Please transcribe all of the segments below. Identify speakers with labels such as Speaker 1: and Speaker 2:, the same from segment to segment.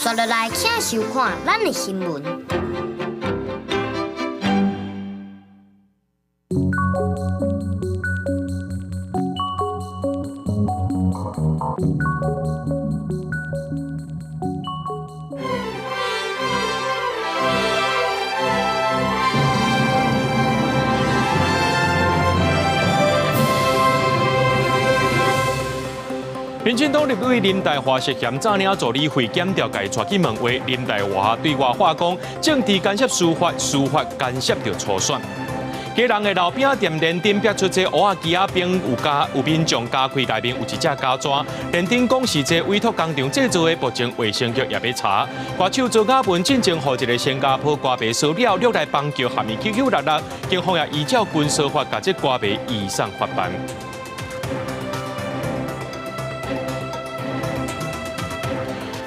Speaker 1: 紲落來，請收看咱的新聞。
Speaker 2: 民進黨立委林岱樺涉嫌詐領助理費，檢調共伊帶去問話。林岱樺對外話講，政治干涉司法，司法干涉著初選。基隆的路餅店連登逼出這蚵仔機仔邊有家有民眾家開內面有一隻膠紙，連登講是這委託工廠製造的，目前衛生局也欲查。歌手周雅文進前予一个新加坡歌迷騷擾，掠來邦橋下面起起落落，警方也依照軍事法共這歌迷移送法辦。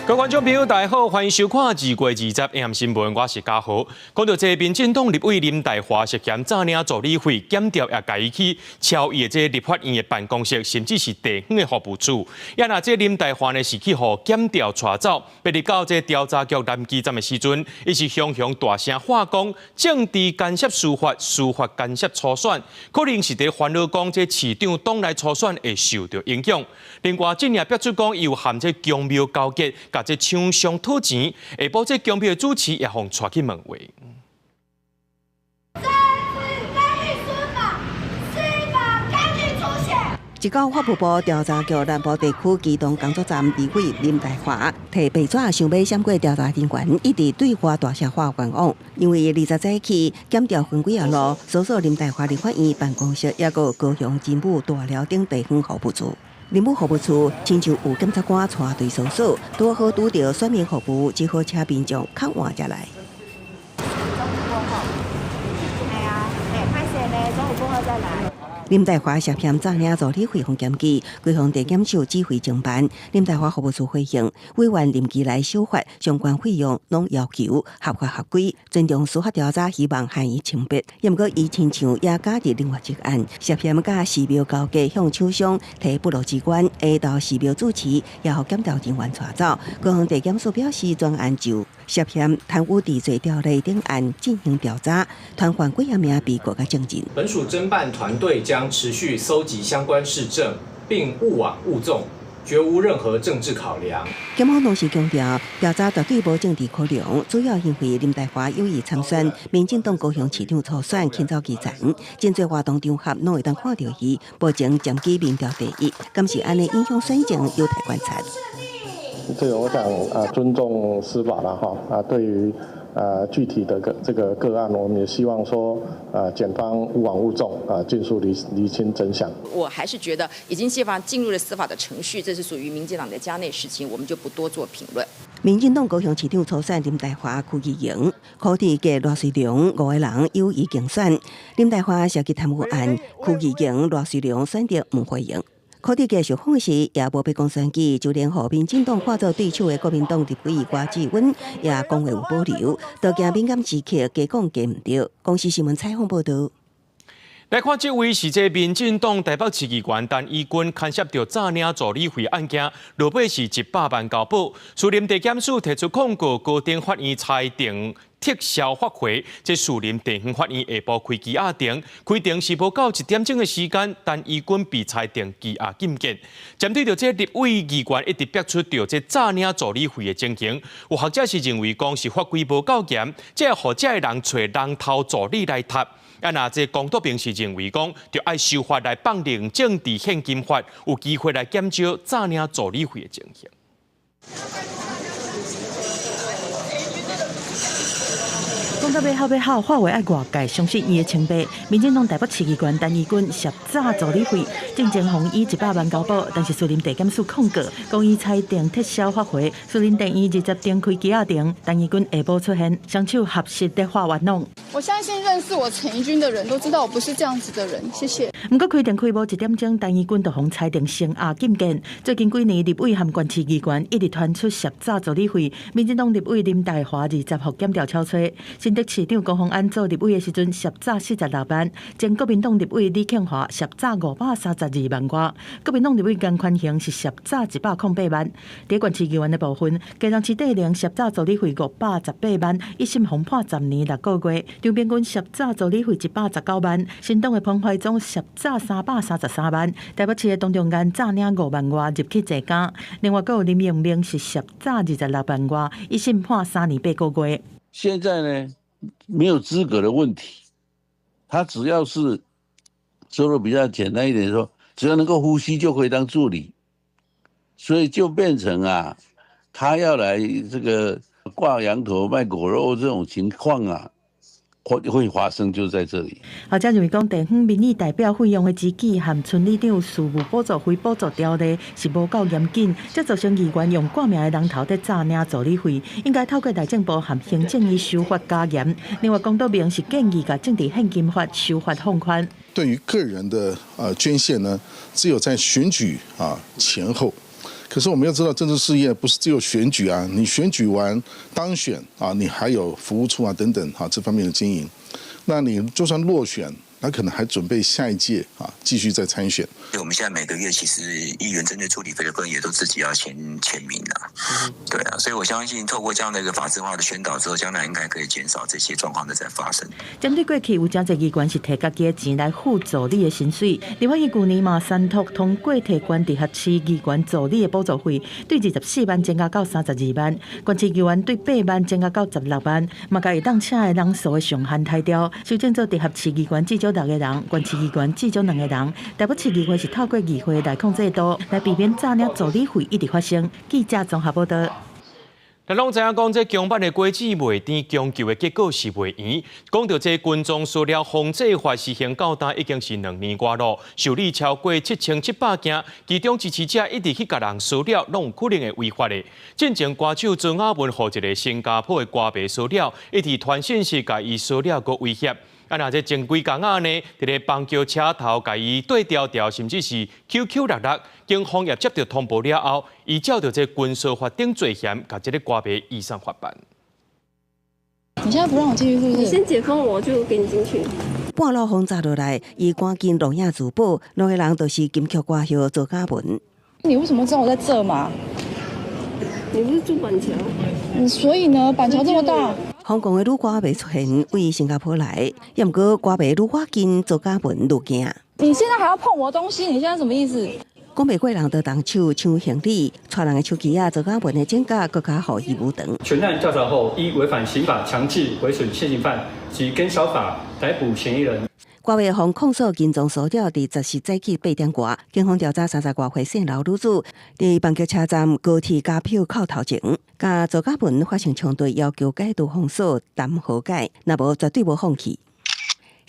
Speaker 2: 各位觀眾朋友，大家好，歡迎收看2月20 AM 新聞，我是嘉豪。講到這民進黨立委林岱樺涉嫌詐領助理費，檢調也共伊去抄伊的這立法院的辦公室，甚至是地方的服務處。也若這林岱樺呢是去予檢調帶走，欲入到這調查局南基站的時陣，伊是雄雄大聲喊講，政治干涉司法，司法干涉初選，可能是佇煩惱講這市長黨內初選會受著影響。另外，這也表出講，伊有含這公廟勾結，共這廠商討錢，下晡這公廟的主持也予帶去問話。
Speaker 3: 一到法務部調查局南部地區機動工作站立委林岱樺，提白紙想欲閃過調查人員，一直對外大聲喊冤枉。因為20早起檢調分幾仔路，搜索林岱樺立法院辦公室，抑閣高雄真武大寮頂地方服務處。林武服務處親像有檢察官帶隊搜索，拄好拄著選民服務，只好請民眾較晚才來。林岱樺涉嫌詐領助理費予檢舉，高雄地檢署指揮偵辦。林岱樺服務處回應，委員任期內收發相關費用，攏要求合法合規，尊重司法調查，希望還伊清白。毋過伊親像也加入另外一案，涉嫌佮寺廟勾結向廠商提不樂之官，下晝寺廟主持也予檢調人員帶走。高雄地檢署表示，專案就涉嫌貪污治罪條例等案進行調查，傳喚幾仔名被告佮證人。
Speaker 4: 本署偵辦團隊將持續蒐集相關事證，並勿枉勿縱，絕無任何政治考量。
Speaker 3: 檢方同時強調，調查絕對無政治考量，主要因為林岱樺有意參選民進黨高雄市長初選，緊走基層，真濟活動場合攏會當看著伊，目前佔據民調第一，敢是按呢影響選情有待觀察。
Speaker 5: 這個我想啊，尊重司法啦，哈啊，對於具體的個這個個案，我們也希望說，檢方勿枉勿縱，啊，盡速釐釐清真相。
Speaker 6: 我還是覺得已經基本上進入了司法的程序，這是屬於民進黨的家內事情，我們就不多做評論。
Speaker 3: 民進黨高雄市長初選林岱樺、柯議員、柯志杰、賴瑞隆五個人有意競選。林岱樺涉及貪污案，柯議員、賴瑞隆選擇毋回應。柯志杰受訪時也無欲講選舉，就連予民進黨看做對手的國民黨立委郭志溫也講話有保留，都驚敏感時刻加講加毋對。公視新聞採訪報導。
Speaker 2: 來看這位是這民進黨台北市議員陳怡君，牽涉著詐領助理費案件，落尾是100萬交保。士林地檢署提出控告，高等法院裁定撤銷發回。這士林地方法院下晡開羈押庭，開庭是無夠1點鐘的時間，陳怡君被裁定羈押禁見。針對著這立委議員一直逼出著這詐領助理費的情形，有學者是認為講是法規無夠嚴，這予這个人揣人頭助理來貼。啊，若這江國平是認為講，著愛修法來放任政治獻金法，有機會來減少詐領助理費的情形。
Speaker 7: 講到欲哭欲哭，話話愛外界相信伊的清白。民進黨台北市議員陳怡君涉詐助理費，進前予以100萬交保，但是士林地檢署控告，講伊裁定撤銷發回。士林地院20庭開羈押庭，陳怡君下晡出現，雙手合十咧喊冤枉。
Speaker 8: 我相信認識我陳怡君的人都知道我不是這樣子的人，謝謝。
Speaker 7: 毋過開庭開無1點鐘，陳怡君就予裁定聲押禁見。最近幾年，立委和縣市議員一直傳出涉詐助理費，民進黨立委林岱樺20予檢調抄揣。新德市長高虹安做立委的時陣，涉詐46萬；前國民黨立委李慶華涉詐532萬外，國民黨立委顏寬恆是涉詐108萬。佇縣市議員的部分，基隆市地寧涉詐助理費518萬，一審予判10年6個月；張秉軍涉詐助理費119萬，新黨的彭懷宗涉詐333萬，台北市的董仲安詐領5萬外入去坐監。另外，閣有林榮明是涉詐26萬外，一審判3年8個月。
Speaker 9: 現在呢，沒有資格的問題，他只要是說的比較簡單一點，說只要能夠呼吸就可以當助理，所以就變成啊，他要來這個掛羊頭賣狗肉這種情況啊，會發生就在這裡。
Speaker 7: 學者認為講，地方民意代表費用的支給和村里長事務補助費補助條例是無夠嚴謹，這造成議員用掛名的人頭佇詐領助理費，應該透過內政部和行政院修法加嚴。另外，龚德明是建議共政治獻金法修法放寬。
Speaker 10: 對於個人的捐獻呢，只有在選舉啊前後。可是我們要知道，政治事業不是只有選舉啊！你選舉完當選啊，你還有服務處啊等等哈這方面的經營。那你就算落選，那可能還準備下一屆啊繼續再參選。
Speaker 11: 我們現在每個月其實議員針對助理費的部分也都自己要簽名啦。對啊，所以我相信透過這樣的一個法制化的宣導之後，將來應該可以減少這些狀況的再發生。
Speaker 7: 針對過去有誠濟議員是提家己的錢來付助理的薪水，立法院舊年嘛宣讀通過提懸直轄市議員助理的補助費，對24萬增加到32萬，縣市議員對8萬增加到16萬，嘛共會當請的人數的上限抬調，修正做直轄市議員至少六個人，縣市議員至少兩個人。台北市議會是透過議會內控制度來避免詐領助理費一直發生。記者綜合報道。
Speaker 2: 咱攏知影講，這強辦的果子袂甜，強求的結果是袂圓。講著這跟蹤騷擾防制法施行到今已經是2年外咯，受理超過7700件，其中支持者一直去共人騷擾，攏有可能會違法的。進前歌手周雅文予一个新加坡的歌迷騷擾，一直傳訊息共伊騷擾閣威脅。啊，若這前幾工仔呢，佇咧板橋車頭共伊對調調，甚至是 QQ 六六，警方也接著通報了後，依照著這跟騷法等罪嫌，共這个歌迷移送法辦。
Speaker 8: 你現在不讓我進去，是不是？
Speaker 12: 你先解封，我就給你進去。
Speaker 3: 半路風砸落來，伊趕緊錄影自保，兩个人就是金曲歌后周嘉文。
Speaker 8: 你為什麼知道我在這嘛？
Speaker 12: 你不是住板橋？
Speaker 8: 嗯，所以呢，板橋這麼大。
Speaker 3: 香港的女歌迷出現，為新加坡來，也毋過歌迷愈倚近周嘉文愈驚。
Speaker 8: 你現在還要碰我東西？你現在什麼意思？
Speaker 3: 講袂過人就動手搶行李，帶人的手機仔，周嘉文的指甲閣較予伊無長。
Speaker 13: 全案調查後，依違反刑法強制毀損現行犯及跟騷法逮捕嫌疑人。
Speaker 3: 歌迷予控訴跟蹤騷擾，佇10日早起8點外，警方調查30外歲姓劉女子，佇板橋車站高鐵加票扣頭前，共周嘉文發生衝突，要求解除封鎖談和解，若無絕對無放棄。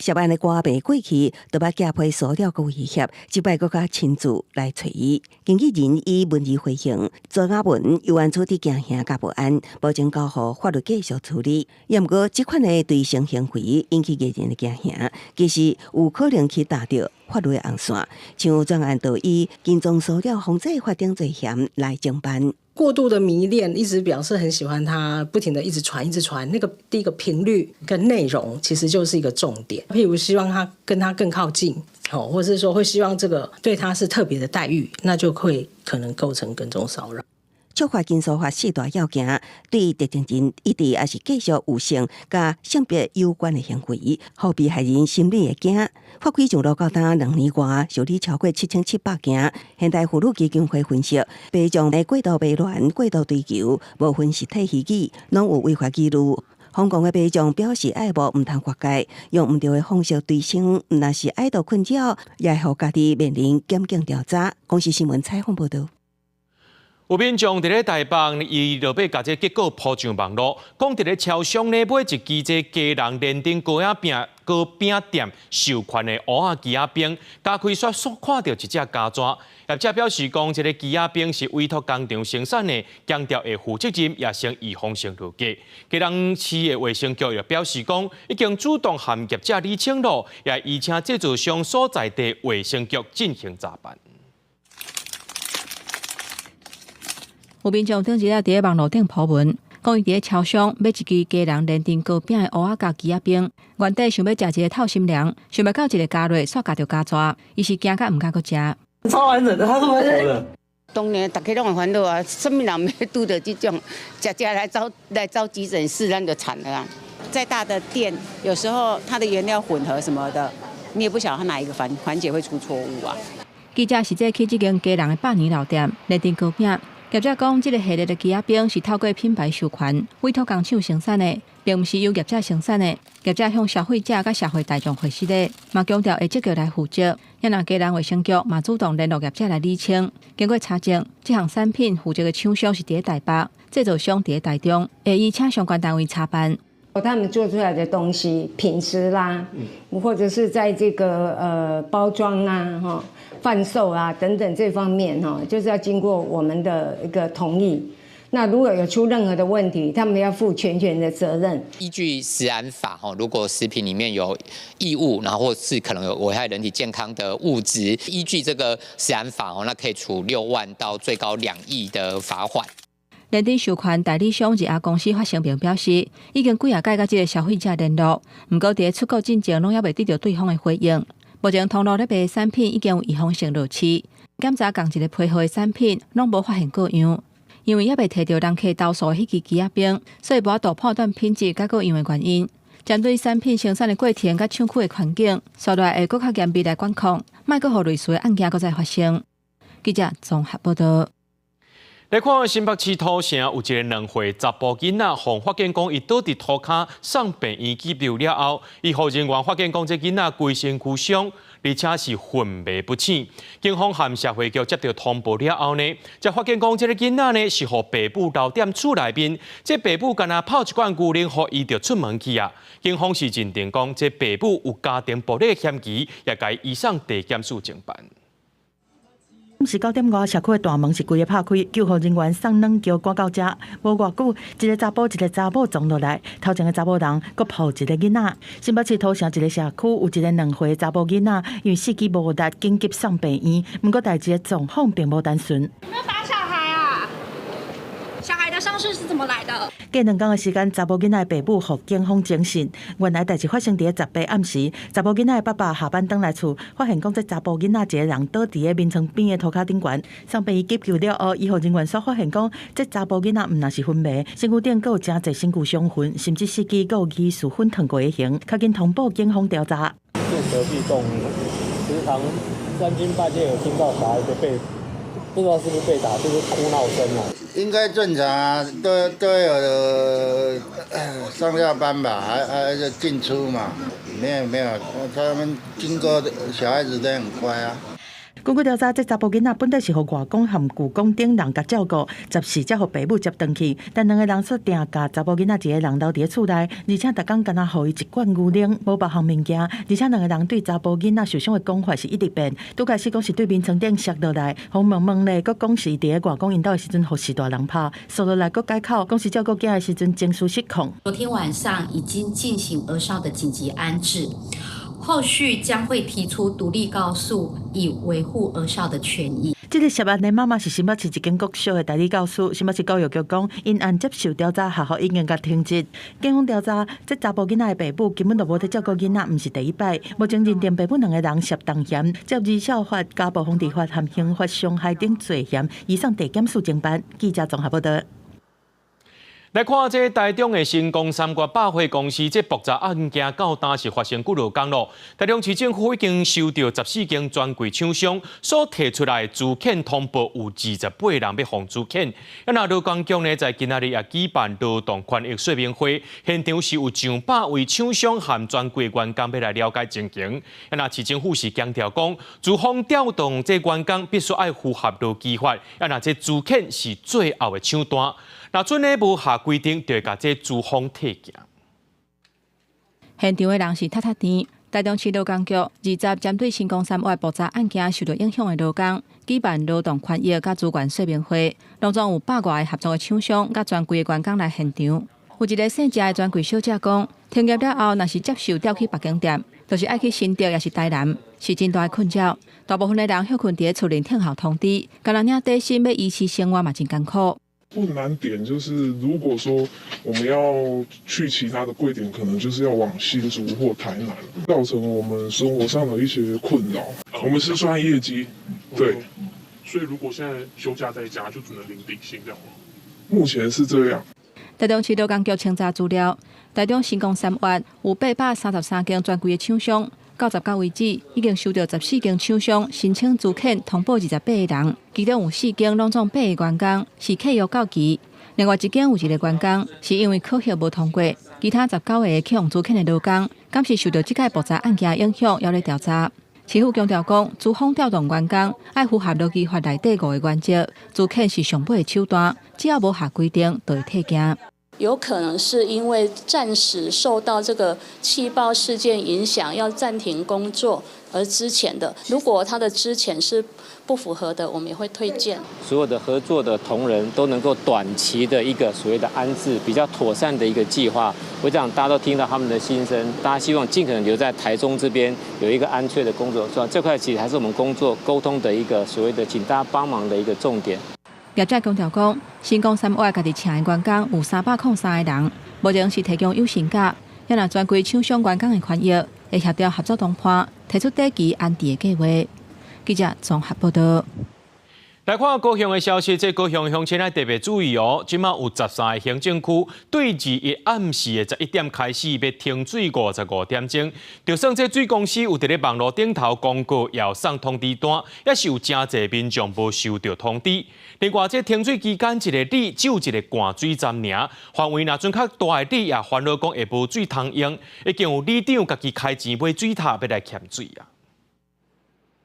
Speaker 3: 涉案的歌迷過去都捌寄批騷擾閣威脅，這擺閣較親自來揣伊。經紀人以文字回應，周嘉文猶原處佇驚嚇佮不安，目前交予法律繼續處理。也毋過，這款的追星行為引起藝人的驚嚇，其實有可能去踏著法律的紅線，像專案就以跟蹤騷擾防制法等罪嫌來偵辦。
Speaker 14: 過度的迷戀，一直表示很喜歡他，不停的一直傳，一直傳。那個第一個頻率跟內容，其實就是一個重點。譬如希望他跟他更靠近，哦，或者是說會希望這個對他是特別的待遇，那就會可能構成跟蹤騷擾。
Speaker 3: 觸犯跟騷法四大要件，對特定人一直抑是繼續有性佮性別有關的行為，予被害人心裡會驚。法規上路到今2年外，受理超過7700件。現代婦女基金會分析，民眾的過度迷戀、過度追求、無分實體虛擬，攏有違法記錄。香港的民眾表示愛慕毋通越界，用毋對的方式追星，若是愛到困擾，也會予家己面臨檢警調查。公視新聞採訪報導。
Speaker 2: 有民眾佇咧台北，伊就欲共這結果鋪上網路，講佇咧超商咧買一支這基隆連頂糕仔餅糕餅店授權的芋仔枝仔冰，咬開煞煞看著一隻蚵蛇。業者表示講，這个枝仔冰是委託工廠生產的，強調會負責任，也先預防性落架。基隆市的衛生局也表示講，已經主動和業者釐清咯，也移請製造商所在地衛生局進行查辦。
Speaker 15: 有民眾頂日仔佇咧網路頂鋪文，講伊佇咧超商買一支家人連登糕餅的芋仔佮枝仔冰，原底想欲食一個透心涼，想袂到一个咬落，煞咬著咬蛇，伊是驚甲毋敢閣食。
Speaker 16: 超完整的，他是完整的。
Speaker 17: 當然，大家攏會煩惱啊，啥物人欲拄著這種，食食來走急診室，咱就慘了啦。
Speaker 18: 再大的店，有時候它的原料混合什麼的，你也不曉得它哪一個環節會出錯誤啊。
Speaker 15: 記者實際去這間基隆的百年老店連登糕餅，業者講，這个系列的枝仔冰是透過品牌授權委託工廠生產的，並毋是由業者生產的。業者向消費者佮社會大眾回釋的，嘛強調會積極來負責。也若基隆衛生局嘛主動聯絡業者來理清，經過查證，這項產品負責的廠商是佇咧台北，製造商佇咧台中，會移請相關單位查辦。
Speaker 19: 他們做出來的東西品質啦，或者是在這個包裝啊、哈販售啊等等這方面哈，就是要經過我們的一個同意。那如果有出任何的問題，他們要負全權的責任。
Speaker 20: 依據食安法，哈，如果食品裡面有異物，然後或是可能有危害人體健康的物質，依據這個食安法，哦，那可以處6萬到最高2億的罰款。
Speaker 15: 連登授權代理商日亞公司發聲明表示，已經幾仔擺佮這个消費者聯絡，毋過佇咧出國進前攏猶未得著對方的回應。目前通路咧賣的產品已經有預防性落市，檢查仝一个批號的產品攏無發現過樣，因為猶未提著人客投訴的彼支枝仔冰，所以無法度判斷品質佮過樣的原因。針對產品生產的過程佮廠區的環境，紲落來會閣較嚴密來管控，莫閣予類似的案件閣再發生。記者綜合報道。
Speaker 2: 來看新北市土城有一个2歲查埔囡仔，予發現講伊倒佇塗跤送病院急救了後，醫護人員發現講這囡仔規身軀傷，而且是昏迷不醒。警方和社會局接著通報了後呢，才發現講這个囡仔呢是予爸母留踮厝內面，這爸母干焦泡一罐牛奶，予伊就出門去啊。警方是認定講這爸母有家庭暴力嫌疑，也共移送地檢署偵辦。
Speaker 7: 是9點外，社區的大門是規个拍開，救護人員送軟轎趕到遮，無偌久，一个查埔一个查某撞落來，頭前的查某人閣抱一个囡仔。新北市土城一个社區有一个2歲查埔囡仔，因為四肢無力，緊急送病院。毋過代誌的狀況並無單純。
Speaker 21: 有沒有打小孩啊？小孩的傷勢是怎麼來的？
Speaker 7: 過兩工的時間，查某囡仔的爸母予警方偵訊。原來代誌發生佇咧18暗時，查某囡仔的爸爸下班轉來厝，發現講這查埔囡仔一个人倒佇咧眠床邊的塗跤頂懸，送病院急救了後，醫護人員煞發現講，這查埔囡仔毋但是昏迷，身軀頂閣有誠濟身軀傷痕，甚至四肢閣有疑似粉燙過的痕，較緊通報警方調查。
Speaker 22: 住隔壁棟，時常三更半夜有聽到小孩子被，不知道是不是被打，就是哭鬧聲啊。
Speaker 23: 應該正常啊，都有上下班吧，還進出嘛，沒有沒有，他們經過小孩子都很乖啊。
Speaker 7: 根據調查，這查埔囡仔本底是予外公和舅公等人共照顧，14才予爸母接轉去。但兩个人煞定共查埔囡仔一个人留佇咧厝內，而且逐工干焦予伊一罐牛奶，無別項物件。而且兩个人對查埔囡仔受傷的講法是一直變，拄開始講是對眠床頂摔落來，予問問咧，閣講是佇咧外公𪜶兜的時陣予序大人拍，紲落來閣改口，講是照顧囝的時陣情緒失控。
Speaker 24: 昨天晚上已經進行兒少的緊急安置。後續將會提出獨立告訴，以維護兒少的權益。
Speaker 7: 這个涉案的媽媽是新北市一間國小的代理教師，新北市教育局講，𪜶按接受調查，學校已經共停職。警方調查，這查埔囡仔的爸母根本就無佇照顧囡仔，毋是第一擺。目前認定爸母兩个人涉同嫌，照兒少法、家暴防治法和刑法傷害等罪嫌，移送地檢署偵辦。記者綜合報道。
Speaker 2: 來看這台中的成功三月百貨公司，這爆炸案件到今是發生幾落工咯。台中市政府已經收著14間專櫃廠商所提出來的資遣通報，有28人欲予資遣。啊，那勞工局呢，在今仔日也舉辦勞動權益說明會，現場是有上百位廠商和專櫃員工欲來了解情形。啊，那市政府是強調講，資方調動這員工必須愛符合勞基法。啊，那這資遣是最後的手段。若準呢無合規定，就會共這資方退行。
Speaker 15: 現場的人是踢踢甜。台中市勞工局20針對成功三越爆炸案件受著影響的勞工，舉辦勞動權益佮資源說明會，當中有百外个合作的廠商佮專櫃的員工來現場。有一个姓謝的專櫃小姐講，停業了後，若是接受調去別間店，就是愛去新竹抑是台南，是真大的困擾。大部分的人歇睏佇咧厝裡等候通知，干焦領底薪欲維持生活嘛真艱苦。
Speaker 1: 困難點就是，如果說我們要去其他的櫃點，可能就是要往新竹或台南，造成我們生活上的一些困擾。我們是算業績，對。
Speaker 4: 所以如果現在休假在家，就只能領底薪，這樣嗎？
Speaker 1: 目前是這樣。
Speaker 15: 台中市勞工局清查資料，台中新光三越有833間專櫃的廠商，到19為止已經收到14間廠商申請資遣通報28個人，其中有4間攏總8個員工是契約到期，另外一間有一個員工是因為考核無通過，其他19個去予資遣的勞工，敢是受著這擺爆炸案件影響，猶咧調查。市府強調講，資方調動員工愛符合勞基法內底5個原則，資遣是上尾的手段，只要無合規定，就會退件。
Speaker 5: 有可能是因為暫時受到這個氣爆事件影響，要暫停工作而資遣的。如果他的資遣是不符合的，我們也會退件。
Speaker 6: 所有的合作的同仁都能夠短期的一個所謂的安置，比較妥善的一個計劃。我想大家都聽到他們的心聲，大家希望盡可能留在台中這邊有一個安全的工作，是吧？這塊其實還是我們工作溝通的一個所謂的請大家幫忙的一個重點。
Speaker 15: 業者強調講，新光三越家己請的員工有303個人，目前是提供有薪假，也若專櫃廠商員工的權益，會協調合作談判，提出短期安置的計劃。記者綜合報道。
Speaker 2: 來看高雄的消息，這高雄鄉親愛特別注意哦。這馬有13個行政區對21暗時的11點開始，欲停水55點鐘。就算這水公司有佇咧網路頂頭公告，也有送通知單，也是有誠濟民眾無收著通知。另外，這停水期間，一个里只有一个灌水站爾，範圍若陣較大的里也煩惱講會無水通用，已經有里長家己開錢買水塔欲來欠水啊。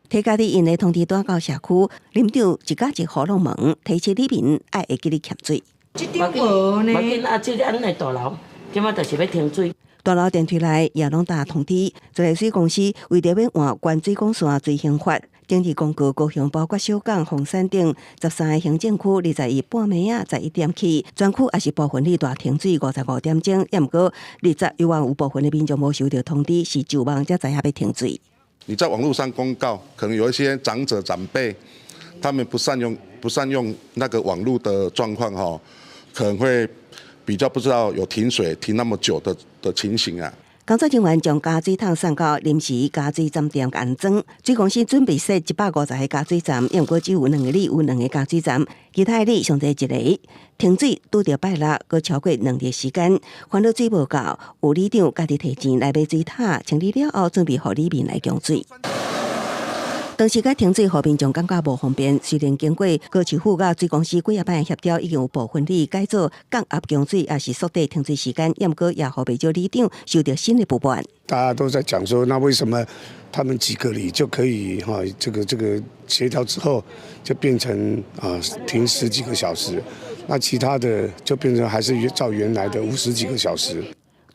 Speaker 3: 提家己印的通知單到社區，林長一家一戶攏問，提醒里民愛會記得欠水。
Speaker 25: 這點無呢？無緊啊，這按呢大樓，這馬就是欲停水。
Speaker 3: 大樓電梯內也攏貼通知，自來水公司為著欲換懸水管線水刑法，整治公告高雄包括小港、鳳山等13個行政區，21半暝仔11點起，全區也是部分里大停水55點鐘。也毋過二十猶原有部分的民眾無收著通知，是就網才知影欲停水。
Speaker 26: 你在網路上公告，可能有一些長者長輩，他們不善用那個網路的狀況，哈，可能會比較不知道有停水停那麼久的情形啊。
Speaker 3: 工作人員將加水桶送到臨時加水站點安裝，水公司準備設150個加水站，毋過只有兩個里有兩個加水站，其他的里上濟一個。停水拄著拜六，閣超過2日時間，煩惱水無夠，有里長家己提錢來買水塔，清理了後準備予里民來供水。當時該停水，予民眾感覺無方便。雖然經過高市府佮水公司幾仔擺協調，已經有部分里改做降壓供水，抑是縮短停水時間，毋過也予袂少里長受著新的不滿。
Speaker 27: 大家都在講說，那為什麼他們幾個里就可以哈？這個協調之後就變成啊停十幾個小時，那其他的就變成還是照原來的50幾個小時。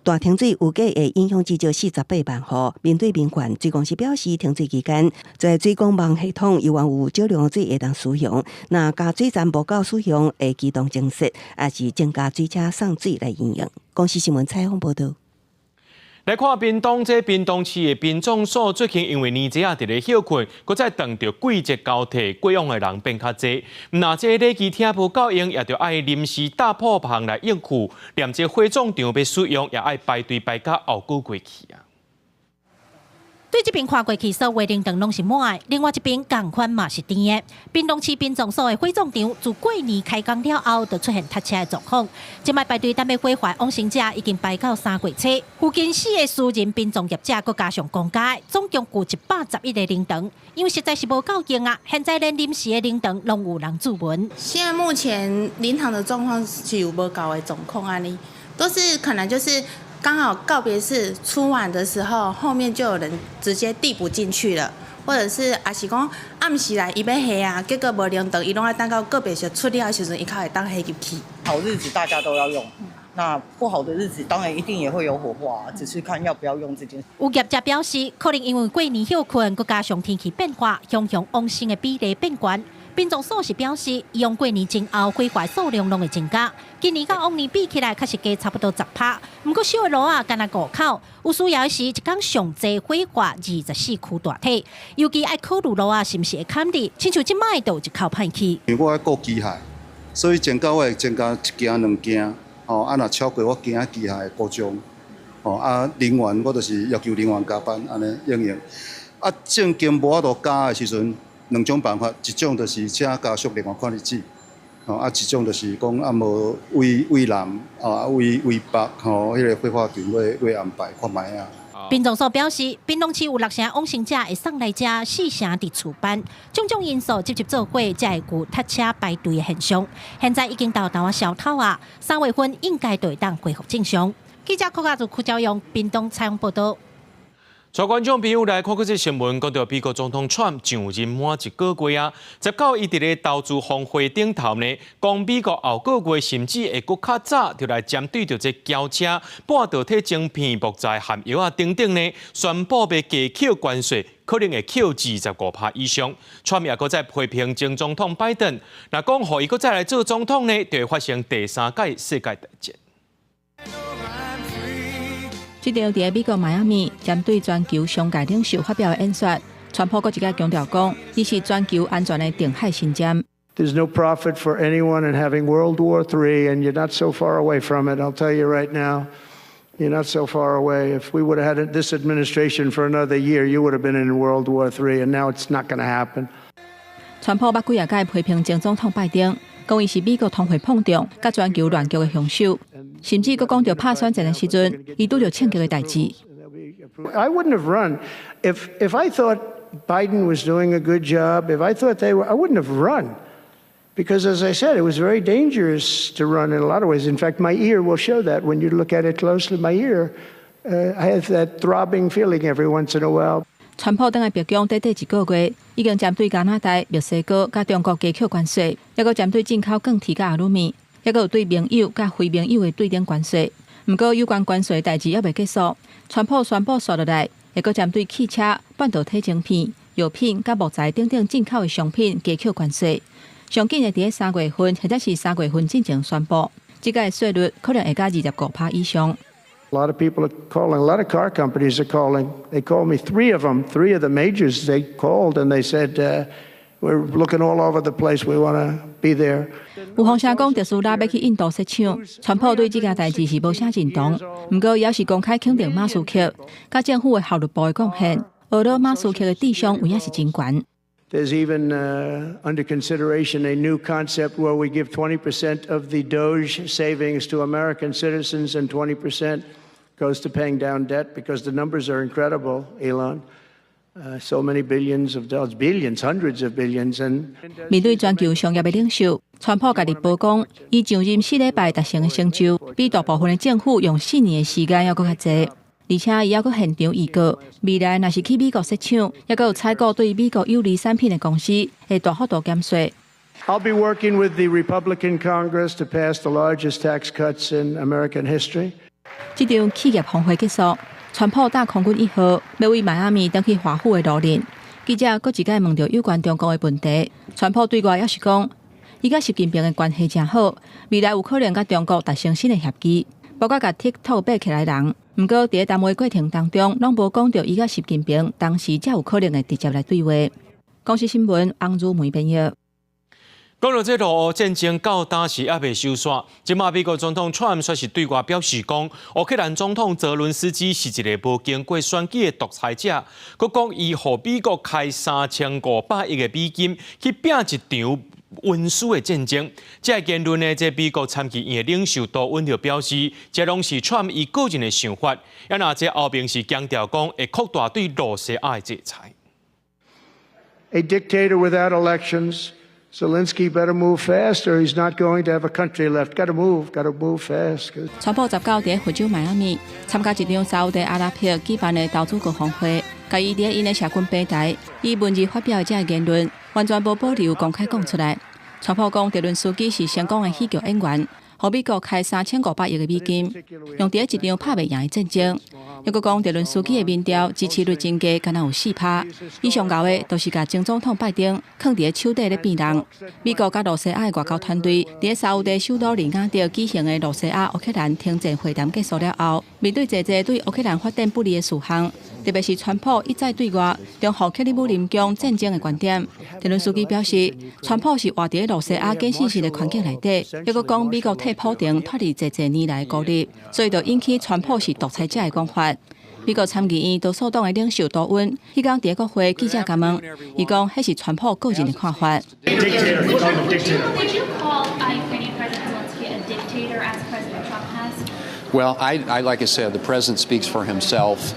Speaker 3: 大停水預計會影響至少48萬戶。面對民怨，水公司表示，停水期間在水管網系統猶原有少量水會當使用。若加水站無夠使用，會機動增設，抑是增加水車送水來應用。公視新聞採訪報導。
Speaker 2: 來看屏東，這屏東市的殯葬所最近因為年節仔佇咧歇睏，閣再撞著季節交替，過往的人變較濟。若這禮儀廳無夠用，也著愛臨時搭鋪棚來應付，連這火葬場欲使用，也愛排隊排甲後個月去啊。
Speaker 24: 對這邊看過去，所有靈堂攏是滿的，另外一邊仝款嘛是甜的。屏東市殯葬所的火葬場，自過年開工了後，就出現塞車的狀況。這擺排隊等欲火化往生者已經排到3月初。附近4個私人殯葬業者，閣加上公家，總共有111個靈堂，因為實在是無夠用啊！現在連臨時的靈堂攏有人注文。
Speaker 28: 現在目前靈堂的狀況是有無夠的狀況按呢，都是可能就是。剛好告別式出完的時候，後面就有人直接遞補進去了，或者是抑是講暗時來伊欲下啊，結果無靈堂，伊攏愛等到告別式出了的時陣，伊較會當下入去。
Speaker 29: 好日子大家都要用，那不好的日子當然一定也會有火化，只是看要不要用這件事。
Speaker 24: 有業者表示，可能因為過年歇睏，閣加上天氣變化，鄉鄉往生的比例變懸。殯葬所是表示，以往過年前後火化數量攏會增加，今年佮往年比起來，確實加差不多10%。毋過燒的爐仔，干焦五口，有需要時一工上濟火化24具大體，尤其愛考慮爐仔是毋是會坎佇，親像這擺就有一口歹去。
Speaker 30: 因為我愛顧機械，
Speaker 8: 所以增加我會增加一件兩件，吼啊若超過我囝旗下的股長，吼啊人員我就是要求人員加班按呢應用。啊正經無法度加的時陣，兩種辦法，一種就是請家屬另外看日子，吼啊一種就是講啊無為為南啊為為北吼，彼個火化場欲安排看覓啊。
Speaker 24: 檳榔所表示，檳榔市有六成往生者會送來遮，四成佇厝辦，種種因素集集做伙，才會有塞車排隊的現象。現在已經到淡仔消頭啊，3月份應該就會當恢復正常。記者柯家祖、柯昭勇，屏東採訪報導。
Speaker 2: 帶觀眾朋友來看閣這新聞，講到美國總統川普上任滿一個月啊，19伊佇咧投資峰會頂頭呢，講美國後個月甚至會閣較早就來針對著這轎車、半導體晶片、木材和藥仔等等呢，宣布欲加扣關稅，可能會扣25%以上。川普也閣再批評前總統拜登，若講予伊閣再來做總統呢，就會發生第三屆世界大戰。
Speaker 15: 這場佇美國邁阿密針對全球商界領袖發表的演說，川普閣一擺強調講，伊是全球安全的定海神針。
Speaker 27: There's no profit for anyone in having World War III, and you're not so far away from it. I'll tell you right now, you're not so far away. If we would have had this administration for another year, you would have been in World War III, and now it's not going to happen.
Speaker 15: 川普捌幾仔擺批評前總統拜登，講伊是美國通貨膨脹佮全球亂局的兇手，甚至閣講著拍選戰的時陣，伊拄著槍擊的代誌。
Speaker 27: I wouldn't have run if I thought Biden was doing a good job. If I thought they were, I wouldn't have run. Because, as I said, it was very dangerous to run in a lot of ways. In fact, my ear will show that when you look at it closely. My ear, I have that throbbing feeling every once in a while.
Speaker 15: 川普轉來白宮短短一個月，已經針對加拿大、墨西哥佮中國加扣關稅，抑閣針對進口鋼鐵佮阿魯米，抑閣有對盟友佮非盟友的對等關稅。毋過有關關稅的代誌猶未結束，川普宣布紲落來，會閣針對汽車、半導體晶片、藥品佮木材等等進口的商品加扣關稅。上緊會佇咧3月份或者是3月份進前宣布，這個稅率可能會加25%以上。
Speaker 27: A lot of people are calling, a lot of car companies are calling. They called me, three of them, three of the majors, they called and they said, "We're looking all over the place. We want to be there."
Speaker 15: 有風聲講，特斯拉欲去印度設廠，川普對這件代誌是無啥認同，毋過伊猶是公開肯定馬斯克佮政府的效率部的貢獻，呵咾馬斯克的智商有影是真懸。
Speaker 27: There's even under consideration a new concept where we give 20% of the DOGE savings to American citizens and 20% goes to paying down debt because the numbers are incredible, Elon. So many billions of dollars, billions, hundreds of billions. And
Speaker 15: 面對全球商業的領袖，川普家己報講，伊上任4禮拜達成的成就，比大部分的政府用4年的時間猶閣較濟。而且伊猶閣現場預告，未來若是去美國設廠，猶閣有採購對美國有利產品的公司，會大幅度減稅。
Speaker 27: I'll be working with the Republican Congress to pass the largest tax cuts in American history.
Speaker 15: 這場企業峰會結束，川普搭空軍1號欲對邁阿密轉去華府的路面。記者閣一擺問著有關中國的問題，川普對外猶是講，伊佮習近平的關係誠好，未來有可能佮中國達成新的協議，包括共 TikTok 買起來人。毋過佇咧談話過程當中，攏無講著伊佮習近平當時才有可能會直接來對話。公視新聞翁如梅編譯。
Speaker 2: 講到這俄烏戰爭到今時猶未收煞，這馬美國總統川普煞是對外表示講，烏克蘭總統澤倫斯基是一個無經過選舉的獨裁者，閣講伊予美國開3500億的美金去拚一場文書的戰爭。這個言論呢，這美國參議院的領袖杜溫就表示，這攏是川普伊個人的想法。啊，若這後面是強調講會擴大對露西亞的制裁。
Speaker 27: A dictator without elections. Zelensky better move fast, or he's not going to have a country left. Got to move, got to move fast.
Speaker 15: 川普19佇咧佛州邁阿密參加一場沙烏地阿拉伯舉辦的投資高峰會，共伊佇咧𪜶的社群平台以文字發表的這个言論，完全無保留公開講出來。川普講，澤倫斯基是成功的戲劇演員，予美國開3500億的美金，用佇咧一場拍袂贏的戰爭。猶閣講，澤倫斯基的民調支持率增加，敢若有4趴。伊上𠢕的，就是共前總統拜登囥佇咧手底咧變人。美國佮羅西亞的外交團隊，佇咧沙烏地首都利雅得舉行的羅西亞烏克蘭停戰會談結束了後，面對濟濟對烏克蘭發展不利的事項，特別是川普一再對外重複克里姆林宮戰爭的觀點，澤倫斯基表示，川普是活佇咧羅西亞假信息的環境內底，猶閣講美國替普丁脫離濟濟年來的孤立，所以就引起川普是獨裁者的講法。美國參議院多數黨的領袖多溫，彼工佇國會記者共問，伊講彼是川普個人的看法。
Speaker 21: Would you call Ukrainian President Zelensky a dictator as President Trump has?
Speaker 9: Well, like I said, the president speaks for himself.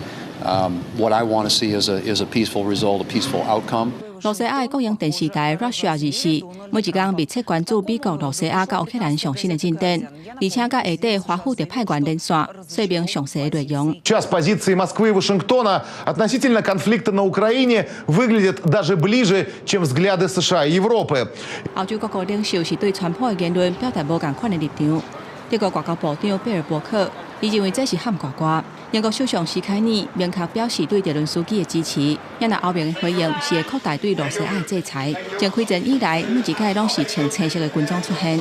Speaker 9: What I want to see is a peaceful result, a peaceful outcome.
Speaker 15: 羅西亞的國營電視台 Russia 24每一工密切關注美國、羅西亞佮烏克蘭上新的進展，而且佮下底華府特派員連線，說明詳細的內容。
Speaker 10: Сейчас позиции Москвы и Вашингтона относительно конфликта на Украине выглядят даже ближе, чем взгляды США и Европы.
Speaker 15: 歐洲各國領袖是對川普的言論表達無仝款的立場。德國外交部長貝爾伯克，伊認為這是喊呱呱。英國首相施凱爾明確表示對澤倫斯基的支持，也若歐盟的回應是會擴大對羅西亞的制裁。從開戰以來，每一屆攏是穿青色的軍裝出現。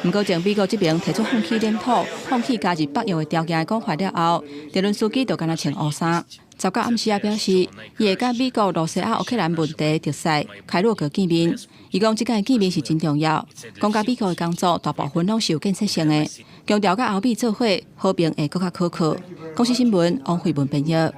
Speaker 15: 毋過，從美國這邊提出放棄領土、放棄加入北約的條件的講法了後，澤倫斯基就敢若穿烏衫。19暗時也表示，伊會佮美國、羅西亞、烏克蘭問題特使開魯閣見面。伊講這擺見面是真重要，講佮美國的工作大部分攏是有建設性的，強調佮歐美做伙和平會閣較可靠。公視新聞王慧文編譯。